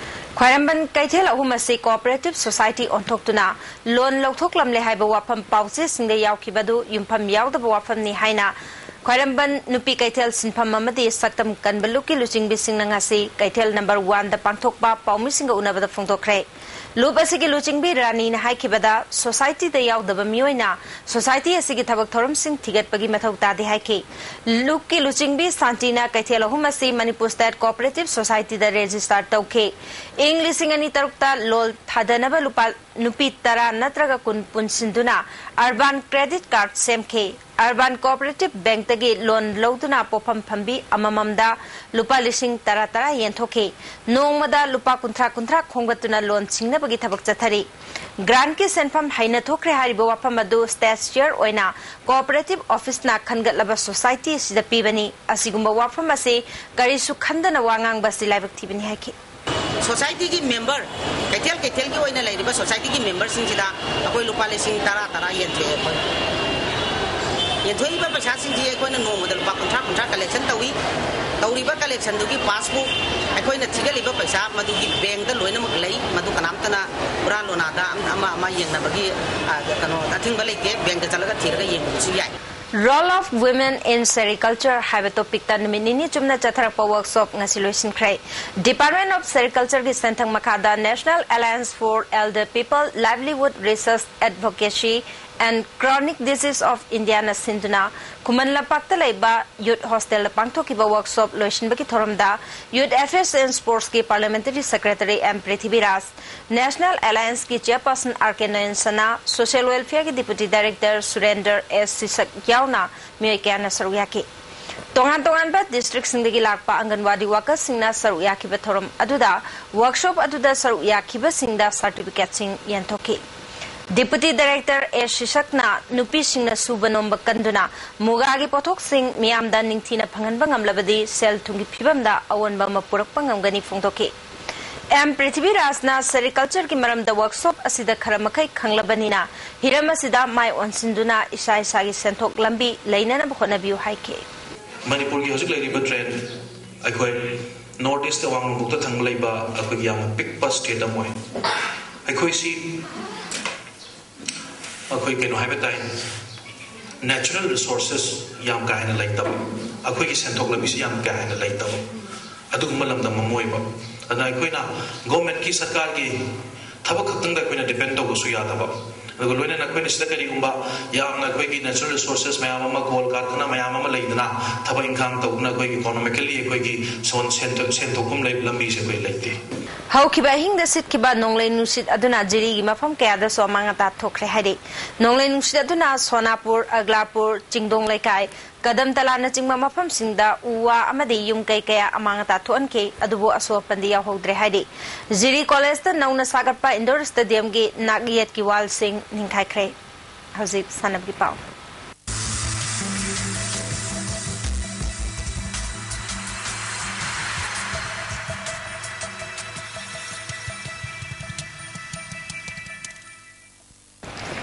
ꯈ꯭ꯋꯥꯏꯔꯝꯕꯟ ꯀꯩꯊꯦꯜ ꯑꯍꯨꯝ ꯑꯁꯤ ꯀꯣꯑꯣꯄꯔꯦꯇꯤꯚ ꯁꯣꯁꯥꯏꯇꯤ ꯑꯣꯟꯊꯣꯛꯇꯨꯅ ꯂꯣꯟ ꯂꯧꯊꯣꯛꯂꯝꯂꯦ ꯍꯥꯏꯕ ꯋꯥꯐꯝ ꯄꯥꯎꯆꯦꯁꯤꯡꯗ ꯌꯥꯎꯈꯤꯕ ꯑꯗꯨ ꯌꯨꯝꯐꯝ ꯌꯥꯎꯗꯕ ꯋꯥꯐꯝꯅꯤ ꯍꯥꯏꯅ ꯈ꯭ꯋꯥꯏꯔꯝꯕꯟ ꯅꯨꯄꯤ ꯀꯩꯊꯦꯜ ꯁꯤꯟꯐꯝ ꯑꯃꯗꯤ ꯁꯛꯇꯝ ꯀꯟꯕ ꯂꯨꯞꯀꯤ ꯂꯨꯆꯤꯡꯕꯤꯁꯤꯡꯅ ꯉꯁꯤ ꯀꯩꯊꯦꯜ ꯅꯝꯕꯔ ꯋꯥꯟꯗ ꯄꯥꯡꯊꯣꯛꯄ ꯄꯥꯎꯃꯤꯁꯤꯡꯒ ꯎꯅꯕꯗ ꯐꯣꯡꯗꯣꯛꯈ꯭ꯔꯦ꯫ ꯂꯨꯞ ꯑꯁꯤꯒꯤ ꯂꯨꯆꯤꯡꯕꯤ ꯔꯥꯅꯤꯅ ꯍꯥꯏꯈꯤꯕꯗ, ꯁꯣꯁꯥꯏꯇꯤꯗ ꯌꯥꯎꯗꯕ ꯃꯤꯑꯣꯏꯅ ꯁꯣꯁꯥꯏꯇꯤ ꯑꯁꯤꯒꯤ ꯊꯕꯛ ꯊꯧꯔꯝꯁꯤꯡ ꯊꯤꯒꯠꯄꯒꯤ ꯃꯊꯧ ꯇꯥꯗꯦ ꯍꯥꯏꯈꯤ꯫ ꯂꯨꯞꯀꯤ ꯂꯨꯆꯤꯡꯕꯤ ꯁꯥꯟꯇꯤꯅ ꯀꯩꯊꯦꯜ ꯑꯍꯨꯝ ꯑꯁꯤ ꯃꯅꯤꯄꯨꯔ ꯁ꯭ꯇꯦꯠ ꯀꯣꯑꯣꯄꯔꯦꯇꯤꯚ ꯁꯣꯁꯥꯏꯇꯤꯗ ꯔꯦꯖꯤꯁꯇꯥꯔ ꯇꯧꯈꯤ꯫ ꯏꯪ ꯂꯤꯁꯤꯡ ꯑꯅꯤ ꯇꯔꯨꯛꯇ ꯂꯣꯟ ꯊꯥꯗꯅꯕ ꯂꯨꯄꯥ ꯅꯨꯄꯤ ꯇꯔꯥ ꯅꯠꯇ꯭ꯔꯒ ꯀꯨꯟ ꯄꯨꯟꯁꯤꯟꯗꯨꯅ ꯑꯔꯕꯥꯟ ꯀ꯭ꯔꯦꯗꯤꯠ ꯀꯥꯔꯗ ꯁꯦꯝꯈꯤ꯫ ꯑꯔꯕꯥꯟ ꯀꯣꯑꯣꯄꯔꯦꯇꯤꯚ ꯕꯦꯡꯛꯇꯒꯤ ꯂꯣꯟ ꯂꯧꯗꯨꯅ ꯄꯣꯠꯐꯝ ꯐꯝꯕꯤ ꯑꯃꯃꯝꯗ ꯂꯨꯄꯥ ꯂꯤꯁꯤꯡ ꯇꯔꯥ ꯇꯔꯥ ꯌꯦꯟꯊꯣꯛꯈꯤ꯫ ꯅꯣꯡꯃꯗ ꯂꯨꯄꯥ ꯀꯨꯟꯊ꯭ꯔꯥ ꯀꯨꯟꯊ꯭ꯔꯥ ꯈꯣꯝꯒꯠꯇꯨꯅ ꯂꯣꯟ ꯁꯤꯡꯅꯕꯒꯤ ꯊꯕꯛ ꯆꯠꯊꯔꯤ꯫ ꯒ꯭ꯔꯥꯟꯠꯀꯤ ꯁꯦꯟꯐꯝ ꯍꯩꯅ ꯊꯣꯛꯈ꯭ꯔꯦ ꯍꯥꯏꯔꯤꯕ ꯋꯥꯐꯝ ꯑꯗꯨ ꯁ꯭ꯇꯦꯠ ꯁꯤꯌꯔ ꯑꯣꯏꯅ ꯀꯣꯑꯣꯄꯔꯦꯇꯤꯚ ꯑꯣꯐꯤꯁꯅ ꯈꯟꯒꯠꯂꯕ ꯁꯣꯁꯥꯏꯇꯤ ꯑꯁꯤꯗ ꯄꯤꯕꯅꯤ꯫ ꯑꯁꯤꯒꯨꯝꯕ ꯋꯥꯐꯝ ꯑꯁꯤ ꯀꯔꯤꯁꯨ ꯈꯟꯗꯅ ꯋꯥ ꯉꯥꯡꯕ ꯑꯁꯤ ꯂꯥꯏꯕꯛ ꯊꯤꯕꯅꯤ ꯍꯥꯏꯈꯤ꯫ ꯁꯣꯁꯥꯏꯇꯤꯒꯤ ꯃꯦꯝꯕꯔ, ꯀꯩꯊꯦꯜ ꯀꯩꯊꯦꯜꯒꯤ ꯑꯣꯏꯅ ꯂꯩꯔꯤꯕ ꯁꯣꯁꯥꯏꯇꯤꯒꯤ ꯃꯦꯝꯕꯔꯁꯤꯡꯁꯤꯗ ꯑꯩꯈꯣꯏ ꯂꯨꯄꯥ ꯂꯤꯁꯤꯡ ꯇꯔꯥ ꯇꯔꯥ ꯌꯦꯟꯊꯣꯛꯑꯦ ꯑꯩꯈꯣꯏ꯫ ꯌꯦꯟꯊꯣꯛꯏꯕ ꯄꯩꯁꯥꯁꯤꯡꯁꯤ ꯑꯩꯈꯣꯏꯅ ꯅꯣꯡꯃꯗ ꯂꯨꯄꯥ ꯀꯨꯟꯊ꯭ꯔꯥ ꯀꯨꯟꯊ꯭ꯔꯥ ꯀꯂꯦꯛꯁꯟ ꯇꯧꯏ꯫ ꯇꯧꯔꯤꯕ ꯀꯂꯦꯛꯁꯟꯗꯨꯒꯤ ꯄꯥꯁꯕꯨꯛ, ꯑꯩꯈꯣꯏꯅ ꯊꯤꯒꯠꯂꯤꯕ ꯄꯩꯁꯥ ꯃꯗꯨꯒꯤ ꯕꯦꯡꯗ ꯂꯣꯏꯅꯃꯛ ꯂꯩ꯫ ꯃꯗꯨ ꯀꯅꯥꯝꯇꯅ ꯍꯨꯔꯥꯟ ꯂꯣꯅꯥꯗ ꯑꯃ ꯑꯃ ꯌꯦꯡꯅꯕꯒꯤ, ꯑ, ꯀꯩꯅꯣ, ꯑꯊꯤꯡꯕ ꯂꯩꯇꯦ꯫ ꯕꯦꯡꯗ ꯆꯠꯂꯒ ꯊꯤꯔꯒ ꯌꯦꯡꯕꯁꯨ ꯌꯥꯏ꯫ Role of Women in Sericulture ꯍꯥꯏꯕ ꯇꯣꯄꯤꯛꯇ ꯅꯨꯃꯤꯠ ꯅꯤꯅꯤ ꯆꯨꯞꯅ ꯆꯠꯊꯔꯛꯄ ꯋꯥꯔꯛꯁꯣꯞ ꯉꯁꯤ ꯂꯣꯏꯁꯤꯟꯈ꯭ꯔꯦ꯫ Department of Sericultureꯒꯤ ꯁꯦꯟꯊꯪ ꯃꯈꯥꯗ National Alliance for Elder People Livelihood Research Advocacy and Chronic Disease of Indiaꯅ ꯁꯤꯟꯗꯨꯅ ꯈꯨꯃꯟ ꯂꯝꯄꯥꯛꯇ ꯂꯩꯕ ꯌꯨꯠ ꯍꯣꯁꯇꯦꯜꯗ ꯄꯥꯡꯊꯣꯛꯈꯤꯕ ꯋꯥꯔꯛꯁꯣꯞ ꯂꯣꯏꯁꯤꯟꯕꯒꯤ ꯊꯧꯔꯝꯗ Youth Affairs and Sportsꯀꯤ Parliamentary Secretary M Prithviraj, National Allianceꯀꯤ Chairperson R K ꯅꯌꯟꯁꯅꯥ, Social Welfareꯒꯤ Deputy Director ꯁꯨꯔꯦꯟꯗ꯭ꯔ ꯑꯦꯁ ꯁꯤꯁꯛ ꯌꯥꯎꯅ ꯃꯤꯑꯣꯏ ꯀꯌꯥꯅ ꯁꯔꯨꯛ ꯌꯥꯈꯤ꯫ ꯇꯣꯉꯥꯟ ꯇꯣꯉꯥꯟꯕ districtꯁꯤꯡꯗꯒꯤ ꯂꯥꯛꯄ ꯑꯪꯒꯟꯋꯥꯗꯤ workersꯁꯤꯡꯅ ꯁꯔꯨꯛ ꯌꯥꯈꯤꯕ ꯊꯧꯔꯝ ꯑꯗꯨꯗ workshop ꯑꯗꯨꯗ ꯁꯔꯨꯛ ꯌꯥꯈꯤꯕꯁꯤꯡꯗ certificateꯁꯤꯡ ꯌꯦꯟꯊꯣꯛꯈꯤ꯫ Deputy Director ꯑꯦꯁ ꯁꯤꯁꯛꯅ ꯅꯨꯄꯤꯁꯤꯡꯅ ꯁꯨꯕ ꯅꯣꯝꯕ ꯀꯟꯗꯨꯅ ꯃꯨꯒꯥꯒꯤ ꯄꯣꯠꯊꯣꯛꯁꯤꯡ ꯃꯤꯌꯥꯝꯗ ꯅꯤꯡꯊꯤꯅ ꯐꯪꯍꯟꯕ ꯉꯝꯂꯕꯗꯤ ꯁꯦꯜ ꯊꯨꯝꯒꯤ ꯐꯤꯕꯝꯗ ꯑꯑꯣꯟꯕ ꯑꯃ ꯄꯨꯔꯛꯄ ꯉꯝꯒꯅꯤ ꯐꯣꯡꯗꯣꯛꯈꯤ꯫ M ꯄ꯭ꯔꯤꯊꯤꯕꯤꯔꯥꯖꯅ sericultureꯒꯤ ꯃꯔꯝꯗ workshop ꯑꯁꯤꯗ ꯈꯔ ꯃꯈꯩ ꯈꯪꯂꯕꯅꯤꯅ ꯍꯤꯔꯝ ꯑꯁꯤꯗ ꯃꯥꯏ ꯑꯣꯟꯁꯤꯟꯗꯨꯅ ꯏꯁꯥ ꯏꯁꯥꯒꯤ ꯁꯦꯟꯊꯣꯛ ꯂꯝꯕꯤ ꯂꯩꯅꯅꯕ ꯍꯣꯠꯅꯕꯤꯌꯨ ꯍꯥꯏꯈꯤ꯫ ꯃꯅꯤꯄꯨꯔꯒꯤ ꯍꯧꯖꯤꯛ ꯂꯩꯔꯤꯕ trend ꯑꯩꯈꯣꯏ North East ꯑꯋꯥꯡ ꯅꯣꯡꯄꯣꯛꯇ ꯊꯪꯕ ꯂꯩꯕ ꯑꯩꯈꯣꯏꯒꯤ ꯌꯥꯝꯅ ꯄꯤꯛꯄ state ꯑꯃ ꯑꯣꯏ꯫ ꯑꯩꯈꯣꯏꯁꯤ ꯑꯩꯈꯣꯏ ꯀꯩꯅꯣ ꯍꯥꯏꯕ ꯇꯥꯏ, natural resources ꯌꯥꯝ ꯀꯥ ꯍꯦꯟꯅ ꯂꯩꯇꯕ, ꯑꯩꯈꯣꯏꯒꯤ ꯁꯦꯟꯊꯣꯛ ꯂꯝꯕꯤꯁꯤ ꯌꯥꯝ ꯀꯥ ꯍꯦꯟꯅ ꯂꯩꯇꯕ, ꯑꯗꯨꯒꯨꯝꯕ ꯂꯝꯗꯝ ꯑꯃ ꯑꯣꯏꯕ꯫ ꯑꯗꯨꯅ ꯑꯩꯈꯣꯏꯅ governmentꯀꯤ, ꯁꯔꯀꯥꯔꯒꯤ ꯊꯕꯛ ꯈꯛꯇꯪꯗ ꯑꯩꯈꯣꯏꯅ depend ꯇꯧꯕꯁꯨ ꯌꯥꯗꯕ, ꯑꯗꯨꯒ ꯂꯣꯏꯅꯅ ꯑꯩꯈꯣꯏꯅ ꯁꯤꯗ ꯀꯔꯤꯒꯨꯝꯕ ꯌꯥꯝꯅ ꯑꯩꯈꯣꯏꯒꯤ natural resources ꯃꯌꯥꯝ ꯑꯃ, ꯀꯣꯜ ꯀꯥꯔꯈꯥꯅꯥ ꯃꯌꯥꯝ ꯑꯃ ꯂꯩꯗꯅ, ꯊꯕꯛ ꯏꯪꯈꯥꯡ ꯇꯧꯗꯨꯅ ꯑꯩꯈꯣꯏꯒꯤ economically ꯑꯩꯈꯣꯏꯒꯤ ꯁꯣꯟ-, ꯁꯦꯟꯊꯣꯛ-, ꯁꯦꯟꯊꯣꯛꯐꯝ ꯂꯩ-, ꯂꯝꯕꯤꯁꯦ ꯑꯩꯈꯣꯏ ꯂꯩꯇꯦ꯫ ꯍꯧꯈꯤꯕ ꯑꯍꯤꯡꯗ ꯁꯤꯠꯈꯤꯕ ꯅꯣꯡꯂꯩ ꯅꯨꯡꯁꯤꯠ ꯑꯗꯨꯅ ꯖꯤꯔꯤꯒꯤ ꯃꯐꯝ ꯀꯌꯥꯗꯁꯨ ꯑꯃꯥꯡ ꯑꯇꯥ ꯊꯣꯛꯈ꯭ꯔꯦ ꯍꯥꯏꯔꯤ꯫ ꯅꯣꯡꯂꯩ ꯅꯨꯡꯁꯤꯠ ꯑꯗꯨꯅ ꯁꯣꯅꯥꯄꯨꯔ, ꯑꯒꯂꯥꯄꯨꯔ, ꯆꯤꯡꯗꯣꯡ ꯂꯩꯀꯥꯏ, ꯀꯗꯝꯇꯂꯥꯅꯆꯤꯡꯕ ꯃꯐꯝꯁꯤꯡꯗ ꯎ ꯋꯥ ꯑꯃꯗꯤ ꯌꯨꯝ ꯀꯩ ꯀꯌꯥ ꯑꯃꯥꯡ ꯑꯇꯥ ꯊꯣꯛꯍꯟꯈꯤ, ꯑꯗꯨꯕꯨ ꯑꯁꯣꯛ ꯑꯄꯟꯗꯤ ꯌꯥꯎꯍꯧꯗ꯭ꯔꯦ ꯍꯥꯏꯔꯤ꯫ ꯖꯤꯔꯤ ꯀꯣꯂꯦꯖꯇ ꯅꯧꯅ ꯁꯥꯒꯠꯄ indoor stadiumꯒꯤ ꯅꯥꯛꯌꯦꯠꯀꯤ wallꯁꯤꯡ ꯅꯤꯡꯈꯥꯏꯈ꯭ꯔꯦ꯫ ꯍꯧꯖꯤꯛ ꯁꯥꯟꯅꯕꯒꯤ ꯄꯥꯎ꯫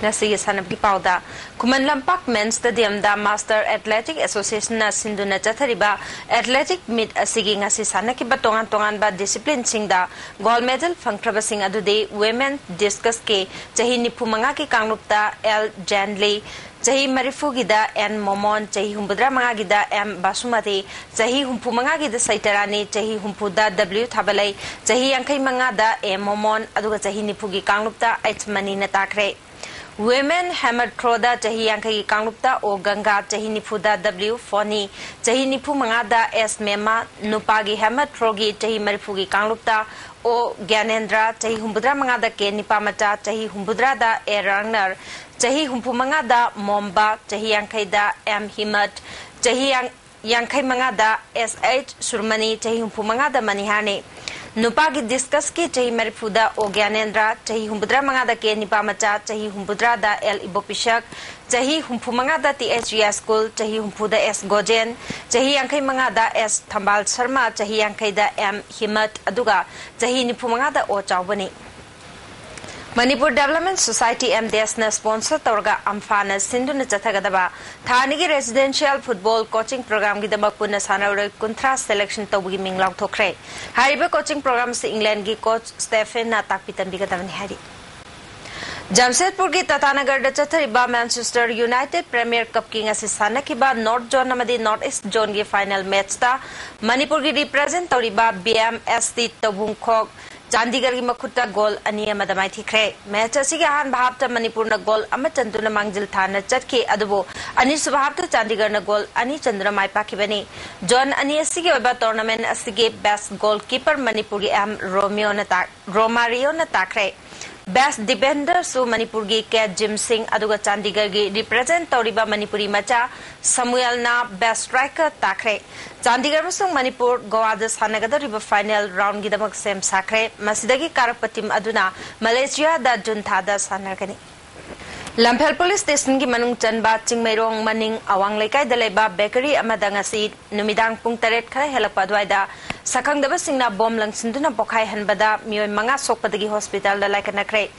ꯉꯁꯤꯒꯤ ꯁꯥꯟꯅꯕꯒꯤ ꯄꯥꯎꯗ, Khuman Lampak men's stadiumꯗ Master Athletic Associationꯅ ꯁꯤꯟꯗꯨꯅ ꯆꯠꯊꯔꯤꯕ athletic meet ꯑꯁꯤꯒꯤ ꯉꯁꯤ ꯁꯥꯟꯅꯈꯤꯕ ꯇꯣꯉꯥꯟ ꯇꯣꯉꯥꯟꯕ disciplineꯁꯤꯡꯗ gold medal ꯐꯪꯈ꯭ꯔꯕꯁꯤꯡ ꯑꯗꯨꯗꯤ women discusꯀꯤ ꯆꯍꯤ ꯅꯤꯐꯨ ꯃꯉꯥꯒꯤ ꯀꯥꯡꯂꯨꯞꯇ ꯑꯦꯜ ꯖꯦꯟꯂꯤ, ꯆꯍꯤ ꯃꯔꯤꯐꯨꯒꯤꯗ ꯑꯦꯟ ꯃꯣꯃꯣꯟ, ꯆꯍꯤ ꯍꯨꯝꯐꯨꯇꯔꯥ ꯃꯉꯥꯒꯤꯗ ꯑꯦꯝ ꯕꯥꯁꯨꯃꯇꯤ, ꯆꯍꯤ ꯍꯨꯝꯐꯨ ꯃꯉꯥꯒꯤꯗ ꯁꯩꯇꯔꯥꯅꯤ, ꯆꯍꯤ ꯍꯨꯝꯐꯨꯗ ꯗꯕ꯭ꯂꯤꯎ ꯊꯥꯕꯂꯩ, ꯆꯍꯤ ꯌꯥꯡꯈꯩ ꯃꯉꯥꯗ ꯑꯦ ꯃꯣꯃꯣꯟ, ꯑꯗꯨꯒ ꯆꯍꯤ ꯅꯤꯐꯨꯒꯤ ꯀꯥꯡꯂꯨꯞꯇ ꯑꯩꯆ ꯃꯅꯤꯅ ꯇꯥꯈ꯭ꯔꯦ꯫ Women hammer throwꯗ ꯆꯍꯤ ꯌꯥꯡꯈꯩꯒꯤ ꯀꯥꯡꯂꯨꯞꯇ ꯑꯣ ꯒꯪꯒꯥ, ꯆꯍꯤ ꯅꯤꯐꯨꯗ ꯗꯕ꯭ꯂꯤꯎ ꯐꯣꯅꯤ, ꯆꯍꯤ ꯅꯤꯐꯨ ꯃꯉꯥꯗ ꯑꯦꯁ ꯃꯦꯃꯥ, ꯅꯨꯄꯥꯒꯤ hammer throwꯒꯤ ꯆꯍꯤ ꯃꯔꯤꯐꯨꯒꯤ ꯀꯥꯡꯂꯨꯞꯇ ꯑꯣ ꯒ꯭ꯌꯥꯅꯦꯟꯗ꯭ꯔ, ꯆꯍꯤ ꯍꯨꯝꯐꯨꯇꯔꯥ ꯃꯉꯥꯗ ꯀꯦ ꯅꯤꯄꯥꯃꯆꯥ, ꯆꯍꯤ ꯍꯨꯝꯐꯨꯇꯔꯥꯗ ꯑꯦ ꯔꯥꯡꯅꯔ, ꯆꯍꯤ ꯍꯨꯝꯐꯨ ꯃꯉꯥꯗ ꯃꯣꯝꯕꯥ, ꯆꯍꯤ ꯌꯥꯡꯈꯩꯗ ꯑꯦꯝ ꯍꯤꯃꯠ, ꯆꯍꯤ ꯌꯥꯡ-, ꯌꯥꯡꯈꯩ ꯃꯉꯥꯗ ꯑꯦꯁ ꯑꯩꯆ ꯁꯨꯔꯃꯅꯤ, ꯆꯍꯤ ꯍꯨꯝꯐꯨ ꯃꯉꯥꯗ ꯃꯅꯤꯍꯥꯔꯅꯤ꯫ ꯅꯨꯄꯥꯒꯤ discusꯀꯤ ꯆꯍꯤ ꯃꯔꯤꯐꯨꯗ ꯑꯣ ꯒ꯭ꯌꯥꯅꯦꯟꯗ꯭ꯔ, ꯆꯍꯤ ꯍꯨꯝꯐꯨꯇꯔꯥ ꯃꯉꯥꯗ ꯀꯦ ꯅꯤꯄꯥꯃꯆꯥ, ꯆꯍꯤ ꯍꯨꯝꯐꯨꯇꯔꯥꯗ ꯑꯦꯜ ꯏꯕꯣꯄꯤꯁꯛ, ꯆꯍꯤ ꯍꯨꯝꯐꯨ ꯃꯉꯥꯗ ꯇꯤ ꯑꯩꯆ ꯌꯥꯁꯀꯨꯜ, ꯆꯍꯤ ꯍꯨꯝꯐꯨꯗ ꯑꯦꯁ ꯒꯣꯖꯦꯟ, ꯆꯍꯤ ꯌꯥꯡꯈꯩ ꯃꯉꯥꯗ ꯑꯦꯁ ꯊꯝꯕꯥꯜ ꯁꯔꯃ, ꯆꯍꯤ ꯌꯥꯡꯈꯩꯗ ꯑꯦꯝ ꯍꯤꯃꯠ, ꯑꯗꯨꯒ ꯆꯍꯤ ꯅꯤꯐꯨ ꯃꯉꯥꯗ ꯑꯣ ꯆꯥꯎꯕꯅꯤ꯫ ꯃꯅꯤꯄꯨꯔ ꯗꯦꯕꯂꯞꯃꯦꯟ ꯁꯣꯁꯥꯏꯇꯤ, MDSꯅ sponsor ꯇꯧꯔꯒ ꯑꯝꯐꯥꯅ ꯁꯤꯟꯗꯨꯅ ꯆꯠꯊꯒꯗꯕ ꯊꯥ ꯑꯅꯤꯒꯤ residential football coaching programꯒꯤꯗꯃꯛ ꯄꯨꯟꯅ ꯁꯥꯟꯅꯔꯣꯏ ꯀꯨꯟꯊ꯭ꯔꯥ selection ꯇꯧꯕꯒꯤ ꯃꯤꯡ ꯂꯥꯎꯊꯣꯛꯈ꯭ꯔꯦ꯫ ꯍꯥꯏꯔꯤꯕ coaching program ꯑꯁꯤ Englandꯒꯤ coach Stephenꯅ ꯇꯥꯛꯄꯤ ꯇꯝꯕꯤꯒꯗꯕꯅꯤ ꯍꯥꯏꯔꯤ꯫ ꯖꯥꯝꯁꯦꯗꯄꯨꯔꯒꯤ ꯇꯥꯇꯥꯅꯒꯔꯗ ꯆꯠꯊꯔꯤꯕ Manchester United Premier Cupꯀꯤ ꯉꯁꯤ ꯁꯥꯟꯅꯈꯤꯕ North Zone ꯑꯃꯗꯤ North East Zoneꯒꯤ final matchꯇ ꯃꯅꯤꯄꯨꯔꯒꯤ represent ꯇꯧꯔꯤꯕ BMST ꯇꯧꯕꯨꯡꯈꯣꯛ ꯆꯥꯟꯗꯤꯒꯔꯒꯤ ꯃꯈꯨꯠꯇ goal ꯑꯅꯤ ꯑꯃꯗ ꯃꯥꯏꯊꯤꯈ꯭ꯔꯦ꯫ Match ꯑꯁꯤꯒꯤ ꯑꯍꯥꯟꯕ halfꯇ ꯃꯅꯤꯄꯨꯔꯅ goal ꯑꯃ ꯆꯟꯗꯨꯅ ꯃꯥꯡꯖꯤꯜ ꯊꯥꯅ ꯆꯠꯈꯤ, ꯑꯗꯨꯕꯨ ꯑꯅꯤꯁꯨꯕ halfꯇ ꯆꯥꯟꯗꯤꯒꯔꯅ goal ꯑꯅꯤ ꯆꯟꯗꯨꯅ ꯃꯥꯏ ꯄꯥꯛꯈꯤꯕꯅꯤ꯫ Zone ꯑꯅꯤ ꯑꯁꯤꯒꯤ ꯑꯣꯏꯕ tournamentꯁꯤꯒꯤ best goalkeeper ꯃꯅꯤꯄꯨꯔꯒꯤ M ꯔꯣꯃꯤꯌꯣꯅ ꯇꯥꯛ-, ꯔꯣꯃꯥꯔꯤꯌꯣꯅ ꯇꯥꯈ꯭ꯔꯦ꯫ Best defenderꯁꯨ ꯃꯅꯤꯄꯨꯔꯒꯤ K ꯖꯤꯝ ꯁꯤꯡ, ꯑꯗꯨꯒ ꯆꯥꯟꯗꯤꯒꯔꯒꯤ represent ꯇꯧꯔꯤꯕ ꯃꯅꯤꯄꯨꯔꯤ ꯃꯆꯥ ꯁꯃꯨꯑꯦꯜꯅ best striker ꯇꯥꯈ꯭ꯔꯦ꯫ ꯆꯥꯟꯗꯤꯒꯔ ꯑꯃꯁꯨꯡ ꯃꯅꯤꯄꯨꯔ ꯒꯣꯋꯥꯗ ꯁꯥꯟꯅꯒꯗꯧꯔꯤꯕ final roundꯒꯤꯗꯃꯛ ꯁꯦꯝ ꯁꯥꯈ꯭ꯔꯦ꯫ ꯃꯁꯤꯗꯒꯤ ꯀꯥꯔꯛꯄ team ꯑꯗꯨꯅ ꯃꯂꯦꯁꯤꯌꯥꯗ June ꯊꯥꯗ ꯁꯥꯟꯅꯔꯒꯅꯤ꯫ ꯂꯝꯐꯦꯜ police stationꯒꯤ ꯃꯅꯨꯡ ꯆꯟꯕ ꯆꯤꯡꯃꯩꯔꯣꯡ ꯃꯅꯤꯡ ꯑꯋꯥꯡ ꯂꯩꯀꯥꯏꯗ ꯂꯩꯕ bakery ꯑꯃꯗ ꯉꯁꯤ ꯅꯨꯃꯤꯗꯥꯡ ꯄꯨꯡ ꯇꯔꯦꯠ ꯈꯔ ꯍꯦꯜꯂꯛꯄ ꯑꯗꯨꯋꯥꯏꯗ ꯁꯛꯈꯪꯗꯕꯁꯤꯡꯅ bomb ꯂꯪꯁꯤꯟꯗꯨꯅ ꯄꯣꯈꯥꯏꯍꯟꯕꯗ ꯃꯤꯑꯣꯏ ꯃꯉꯥ ꯁꯣꯛꯄꯗꯒꯤ hospitalꯗ ꯂꯥꯏꯀꯠꯅꯈ꯭ꯔꯦ꯫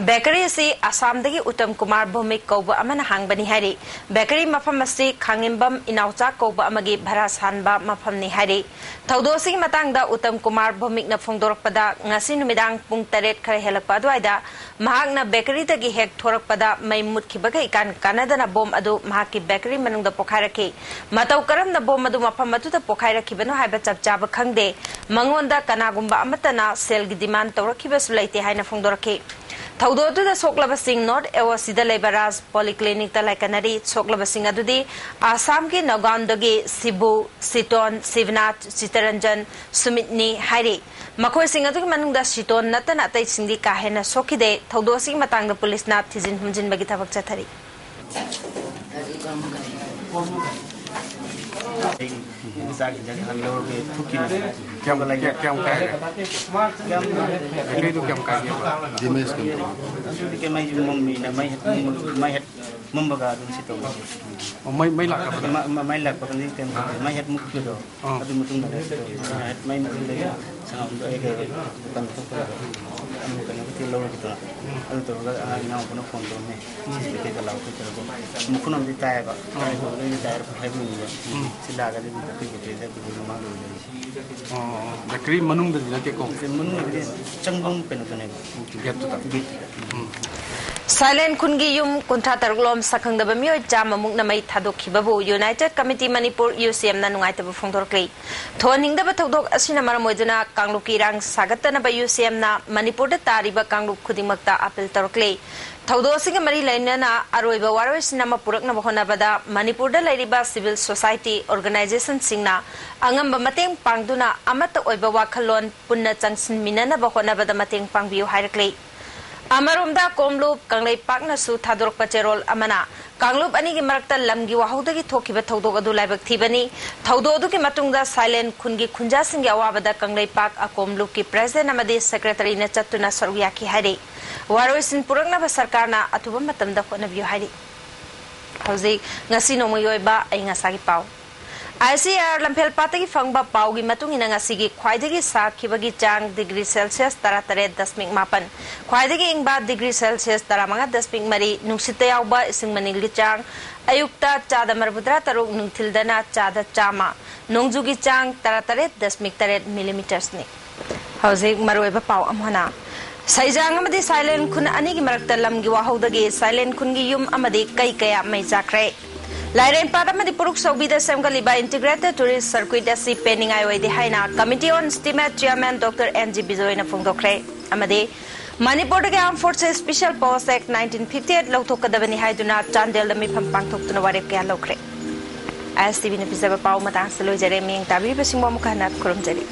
Bakery ꯑꯁꯤ ꯑꯁꯥꯝꯗꯒꯤ ꯎꯠꯇꯝ ꯀꯨꯃꯥꯔ ꯚꯧꯃꯤꯛ ꯀꯧꯕ ꯑꯃꯅ ꯍꯥꯡꯕꯅꯤ ꯍꯥꯏꯔꯤ꯫ Bakery ꯃꯐꯝ ꯑꯁꯤ ꯈꯥꯉꯦꯝꯕꯝ ꯏꯅꯥꯎꯆꯥ ꯀꯧꯕ ꯑꯃꯒꯤ ꯚꯔꯥ ꯁꯥꯟꯕ ꯃꯐꯝꯅꯤ ꯍꯥꯏꯔꯤ꯫ ꯊꯧꯗꯣꯛ ꯑꯁꯤꯒꯤ ꯃꯇꯥꯡꯗ ꯎꯠꯇꯝ ꯀꯨꯃꯥꯔ ꯚꯧꯃꯤꯛꯅ ꯐꯣꯡꯗꯣꯔꯛꯄꯗ, ꯉꯁꯤ ꯅꯨꯃꯤꯗꯥꯡ ꯄꯨꯡ ꯇꯔꯦꯠ ꯈꯔ ꯍꯦꯜꯂꯛꯄ ꯑꯗꯨꯋꯥꯏꯗ ꯃꯍꯥꯛꯅ bakeryꯗꯒꯤ ꯍꯦꯛ ꯊꯣꯔꯛꯄꯗ ꯃꯩ ꯃꯨꯠꯈꯤꯕꯒ ꯏꯀꯥꯟ ꯀꯥꯟꯅꯗꯅ bomb ꯑꯗꯨ ꯃꯍꯥꯛꯀꯤ bakery ꯃꯅꯨꯡꯗ ꯄꯣꯈꯥꯏꯔꯛꯈꯤ꯫ ꯃꯇꯧ ꯀꯔꯝꯅ bomb ꯑꯗꯨ ꯃꯐꯝ ꯑꯗꯨꯗ ꯄꯣꯈꯥꯏꯔꯛꯈꯤꯕꯅꯣ ꯍꯥꯏꯕ ꯆꯞ ꯆꯥꯕ ꯈꯪꯗꯦ꯫ ꯃꯉꯣꯟꯗ ꯀꯅꯥꯒꯨꯝꯕ ꯑꯃꯠꯇꯅ ꯁꯦꯜꯒꯤ demand ꯇꯧꯔꯛꯈꯤꯕꯁꯨ ꯂꯩꯇꯦ ꯍꯥꯏꯅ ꯐꯣꯡꯗꯣꯔꯛꯈꯤ꯫ ꯊꯧꯗꯣꯛ ꯑꯗꯨꯗ ꯁꯣꯛꯂꯕꯁꯤꯡ North AOCꯗ ꯂꯩꯕ ꯔꯥꯖ Polyclinicꯇ ꯂꯥꯏꯀꯠꯅꯔꯤ꯫ ꯁꯣꯛꯂꯕꯁꯤꯡ ꯑꯗꯨꯗꯤ ꯑꯁꯥꯝꯒꯤ ꯅꯥꯒꯥꯎꯟꯗꯒꯤ ꯁꯤꯕꯨ, ꯁꯤꯇꯣꯟ, ꯁꯤꯕꯅꯥꯊ, ꯆꯤꯇꯔꯟꯖꯟ, ꯁꯨꯃꯤꯠꯅꯤ ꯍꯥꯏꯔꯤ꯫ ꯃꯈꯣꯏꯁꯤꯡ ꯑꯗꯨꯒꯤ ꯃꯅꯨꯡꯗ ꯁꯤꯇꯣꯟ ꯅꯠꯇꯅ ꯑꯇꯩꯁꯤꯡꯗꯤ ꯀꯥ ꯍꯦꯟꯅ ꯁꯣꯛꯈꯤꯗꯦ꯫ ꯊꯧꯗꯣꯛ ꯑꯁꯤꯒꯤ ꯃꯇꯥꯡꯗ policeꯅ ꯊꯤꯖꯤꯟ ꯍꯨꯝꯖꯤꯟꯕꯒꯤ ꯊꯕꯛ ꯆꯠꯊꯔꯤ꯫ ꯆꯥꯛ ꯏꯟꯖꯥꯡ ꯍꯥꯟꯅ ꯂꯧꯔꯒꯦ, ꯊꯨꯛꯈꯤꯅꯤ꯫ ꯀꯌꯥꯝ, ꯀꯌꯥꯝ ꯀꯥꯏꯔꯦ? ꯀꯌꯥꯝ ꯀꯥꯏꯔꯦ? ꯀꯌꯥꯝ ꯀꯥꯏꯔꯦ? ꯑꯗꯨꯗꯤ ꯀꯩ ꯃꯩ ꯃꯝꯃꯤꯅ ꯃꯩ ꯍꯦꯛ, ꯃꯩ ꯍꯦꯛ ꯃꯝꯕꯒ ꯑꯗꯨꯝ ꯁꯤ ꯇꯧꯕ꯫ ꯑꯣ, ꯃꯩ, ꯃꯩ ꯂꯥꯛꯇꯕꯗ? ꯃ-, ꯃ-, ꯃꯩ ꯂꯥꯛꯄ ꯈꯪꯗꯦ, ꯀꯩꯝ ꯈꯪꯗꯦ꯫ ꯃꯩ ꯍꯦꯛ ꯃꯨꯠꯈꯤꯕꯗꯣ, ꯑꯥ꯫ ꯑꯗꯨ ꯃꯇꯨꯡꯗ ꯀꯩꯅꯣ ꯇꯧꯋꯦ꯫ ꯃꯩ ꯃꯨꯠꯈꯤꯕꯗꯒꯤ ꯁꯪꯒꯣꯝꯗꯣ ꯑꯩ ꯀꯩ ꯗꯨꯀꯥꯟ ꯊꯣꯛꯄꯗ ꯑꯃꯨꯛ ꯀꯩꯅꯣ ꯈꯛꯇ ꯂꯧꯔꯒꯦ ꯇꯧꯔ꯫ ꯎꯝ꯫ ꯑꯗꯨ ꯇꯧꯔꯒ ꯑꯉꯥꯡ ꯏꯅꯥꯎꯄꯥꯅ ꯐꯣꯟ ꯇꯧꯔꯝꯃꯦ꯫ ꯎꯝ꯫ ꯁꯤ ꯀꯩꯀꯩ ꯂꯥꯛꯄ ꯇꯧꯔꯒ ꯃꯈꯨꯟ ꯑꯃꯗꯤ ꯇꯥꯏꯌꯦꯕ꯫ ꯎꯝ꯫ ꯇꯥꯏ ꯇꯧꯕꯗꯒꯤ ꯇꯥꯏꯌꯦ ꯍꯥꯏꯕ ꯉꯝꯃꯦꯕ꯫ ꯎꯝ꯫ ꯁꯤ ꯂꯥꯛꯑꯒꯗꯤ ꯑꯗꯨꯝ ꯇꯥꯛꯄꯤꯒꯦ ꯇꯧꯔꯤꯁꯦ, ꯑꯗꯨꯒꯤ ꯃꯃꯥꯡꯗ ꯑꯣꯏꯅ ꯂꯩꯔꯤꯁꯦ꯫ ꯑꯣ, ꯕꯦꯀꯔꯤ ꯃꯅꯨꯡꯗꯗꯤ ꯅꯠꯇꯦꯀꯣ? ꯃꯅꯨꯡꯗꯗꯤ ꯆꯪꯐꯝ ꯀꯩꯅꯣꯗꯅꯦꯕ꯫ ꯒꯦꯠꯇꯨꯗ? ꯒꯦꯠꯇꯨꯗ꯫ ꯎꯝ꯫ ꯁꯥꯏꯂꯦꯟ ꯈꯨꯟꯒꯤ ꯌꯨꯝ ꯀꯨꯟꯊ꯭ꯔꯥ ꯇꯔꯨꯛ ꯂꯣꯝ ꯁꯛꯈꯪꯗꯕ ꯃꯤꯑꯣꯏ ꯆꯥꯝꯃ ꯃꯨꯛꯅ ꯃꯩ ꯊꯥꯗꯣꯛꯈꯤꯕꯕꯨ United Committee Manipur, ꯌꯨ ꯁꯤ ꯑꯦꯝꯅ ꯅꯨꯡꯉꯥꯏꯇꯕ ꯐꯣꯡꯗꯣꯔꯛꯂꯤ꯫ ꯊꯣꯟꯅꯤꯡꯗꯕ ꯊꯧꯗꯣꯛ ꯑꯁꯤꯅ ꯃꯔꯝ ꯑꯣꯏꯗꯨꯅ ꯀꯥꯡꯂꯨꯞꯀꯤ ꯏꯔꯥꯡ ꯁꯥꯒꯠꯇꯅꯕ ꯌꯨ ꯁꯤ ꯑꯦꯝꯅ ꯃꯅꯤꯄꯨꯔꯗ ꯇꯥꯔꯤꯕ ꯀꯥꯡꯂꯨꯞ ꯈꯨꯗꯤꯡꯃꯛꯇ ꯑꯥꯄꯤꯜ ꯇꯧꯔꯛꯂꯤ꯫ ꯊꯧꯗꯣꯛ ꯑꯁꯤꯒ ꯃꯔꯤ ꯂꯩꯅꯅ ꯑꯔꯣꯏꯕ ꯋꯥꯔꯣꯏꯁꯤꯟ ꯑꯃ ꯄꯨꯔꯛꯅꯕ ꯍꯣꯠꯅꯕꯗ ꯃꯅꯤꯄꯨꯔꯗ ꯂꯩꯔꯤꯕ civil society organizationꯁꯤꯡꯅ ꯑꯉꯝꯕ ꯃꯇꯦꯡ ꯄꯥꯡꯗꯨꯅ ꯑꯃꯠꯇ ꯑꯣꯏꯕ ꯋꯥꯈꯜꯂꯣꯟ ꯄꯨꯟꯅ ꯆꯪꯁꯤꯟꯃꯤꯟꯅꯅꯕ ꯍꯣꯠꯅꯕꯗ ꯃꯇꯦꯡ ꯄꯥꯡꯕꯤꯌꯨ ꯍꯥꯏꯔꯛꯂꯤ꯫ ꯑꯃꯔꯣꯝꯗ ꯀꯣꯝꯂꯨꯞ ꯀꯪꯂꯩꯄꯥꯛꯅꯁꯨ ꯊꯥꯗꯣꯔꯛꯄ ꯆꯦꯔꯣꯜ ꯑꯃꯅ ꯀꯥꯡꯂꯨꯞ ꯑꯅꯤꯒꯤ ꯃꯔꯛꯇ ꯂꯝꯒꯤ ꯋꯥꯍꯧꯗꯒꯤ ꯊꯣꯛꯈꯤꯕ ꯊꯧꯗꯣꯛ ꯑꯗꯨ ꯂꯥꯏꯕꯛ ꯊꯤꯕꯅꯤ꯫ ꯊꯧꯗꯣꯛ ꯑꯗꯨꯒꯤ ꯃꯇꯨꯡꯗ ꯁꯥꯏꯂꯦꯟ ꯈꯨꯟꯒꯤ ꯈꯨꯟꯖꯥꯁꯤꯡꯒꯤ ꯑꯋꯥꯕꯗ ꯀꯪꯂꯩꯄꯥꯛ ꯑꯀꯣꯝꯂꯨꯞꯀꯤ president ꯑꯃꯗꯤ secretaryꯅ ꯆꯠꯇꯨꯅ ꯁꯔꯨꯛ ꯌꯥꯈꯤ ꯍꯥꯏꯔꯤ꯫ ꯋꯥꯔꯣꯏꯁꯤꯟ ꯄꯨꯔꯛꯅꯕ ꯁꯔꯀꯥꯔꯅ ꯑꯊꯨꯕ ꯃꯇꯝꯗ ꯍꯣꯠꯅꯕꯤꯌꯨ ꯍꯥꯏꯔꯤ꯫ ꯍꯧꯖꯤꯛ ꯉꯁꯤ ꯅꯣꯡꯃꯒꯤ ꯑꯣꯏꯕ ꯑꯏꯪ ꯑꯁꯥꯒꯤ ꯄꯥꯎ꯫ ꯑꯥꯏ ꯁꯤ ꯑꯥꯔ ꯂꯝꯐꯦꯜ ꯄꯥꯠꯇꯒꯤ ꯐꯪꯕ ꯄꯥꯎꯒꯤ ꯃꯇꯨꯡ ꯏꯟꯅ ꯉꯁꯤꯒꯤ ꯈ꯭ꯋꯥꯏꯗꯒꯤ ꯁꯥꯈꯤꯕꯒꯤ ꯆꯥꯡ degree Celsius ꯇꯔꯥꯇꯔꯦꯠ ꯗꯁꯃꯤꯛ ꯃꯥꯄꯟ, ꯈ꯭ꯋꯥꯏꯗꯒꯤ ꯏꯪꯕ degree Celsius ꯇꯔꯥꯃꯉꯥ ꯗꯁꯃꯤꯛ ꯃꯔꯤ, ꯅꯨꯡꯁꯤꯠꯇ ꯌꯥꯎꯕ ꯏꯁꯤꯡ ꯃꯅꯤꯜꯒꯤ ꯆꯥꯡ ꯑꯌꯨꯛꯇ ꯆꯥꯗ ꯃꯔꯤꯐꯨꯇꯔꯥ ꯇꯔꯨꯛ, ꯅꯨꯡꯊꯤꯜꯗꯅ ꯆꯥꯗ ꯆꯥꯝꯃ, ꯅꯣꯡꯖꯨꯒꯤ ꯆꯥꯡ ꯇꯔꯥꯇꯔꯦꯠ ꯗꯁꯃꯤꯛ ꯇꯔꯦꯠ millimetersꯅꯤ꯫ ꯍꯧꯖꯤꯛ ꯃꯔꯨꯑꯣꯏꯕ ꯄꯥꯎ ꯑꯃꯨꯛ ꯍꯟꯅ꯫ ꯁꯩꯖꯥꯡ ꯑꯃꯗꯤ ꯁꯥꯏꯂꯦꯟ ꯈꯨꯟ ꯑꯅꯤꯒꯤ ꯃꯔꯛꯇ ꯂꯝꯒꯤ ꯋꯥꯍꯧꯗꯒꯤ ꯁꯥꯏꯂꯦꯟ ꯈꯨꯟꯒꯤ ꯌꯨꯝ ꯑꯃꯗꯤ ꯀꯩ ꯀꯌꯥ ꯃꯩ ꯆꯥꯛꯈ꯭ꯔꯦ꯫ ꯂꯥꯏꯔꯦꯟꯄꯥꯠ ꯑꯃꯗꯤ ꯄꯨꯔꯨꯛ ꯁꯧꯕꯤꯗ ꯁꯦꯝꯒꯠꯂꯤꯕ Integrated Tourist Circuit ꯑꯁꯤ ꯄꯦꯟꯅꯤꯡꯉꯥꯏ ꯑꯣꯏꯗꯦ ꯍꯥꯏꯅ Committee on Estimate Chairman Doctor N G ꯕꯤꯖꯣꯏꯅ ꯐꯣꯡꯗꯣꯛꯈ꯭ꯔꯦ꯫ ꯑꯃꯗꯤ ꯃꯅꯤꯄꯨꯔꯗꯒꯤ Armed Forces Special Post Act nineteen fifty eight ꯂꯧꯊꯣꯛꯀꯗꯕꯅꯤ ꯍꯥꯏꯗꯨꯅ ꯆꯥꯟꯗꯦꯜꯗ ꯃꯤꯐꯝ ꯄꯥꯡꯊꯣꯛꯇꯨꯅ ꯋꯥꯔꯦꯞ ꯀꯌꯥ ꯂꯧꯈ꯭ꯔꯦ꯫ ꯑꯥꯏ ꯑꯦꯁ ꯇꯤ ꯚꯤꯅ ꯄꯤꯖꯕ ꯄꯥꯎ ꯃꯇꯥꯡꯁꯤꯗ ꯂꯣꯏꯖꯔꯦ꯫ ꯃꯤꯠꯌꯦꯡ ꯇꯥꯕꯤꯔꯤꯕꯁꯤꯡꯕꯨ ꯑꯃꯨꯛ ꯍꯟꯅ ꯈꯨꯔꯨꯝꯖꯔꯤ꯫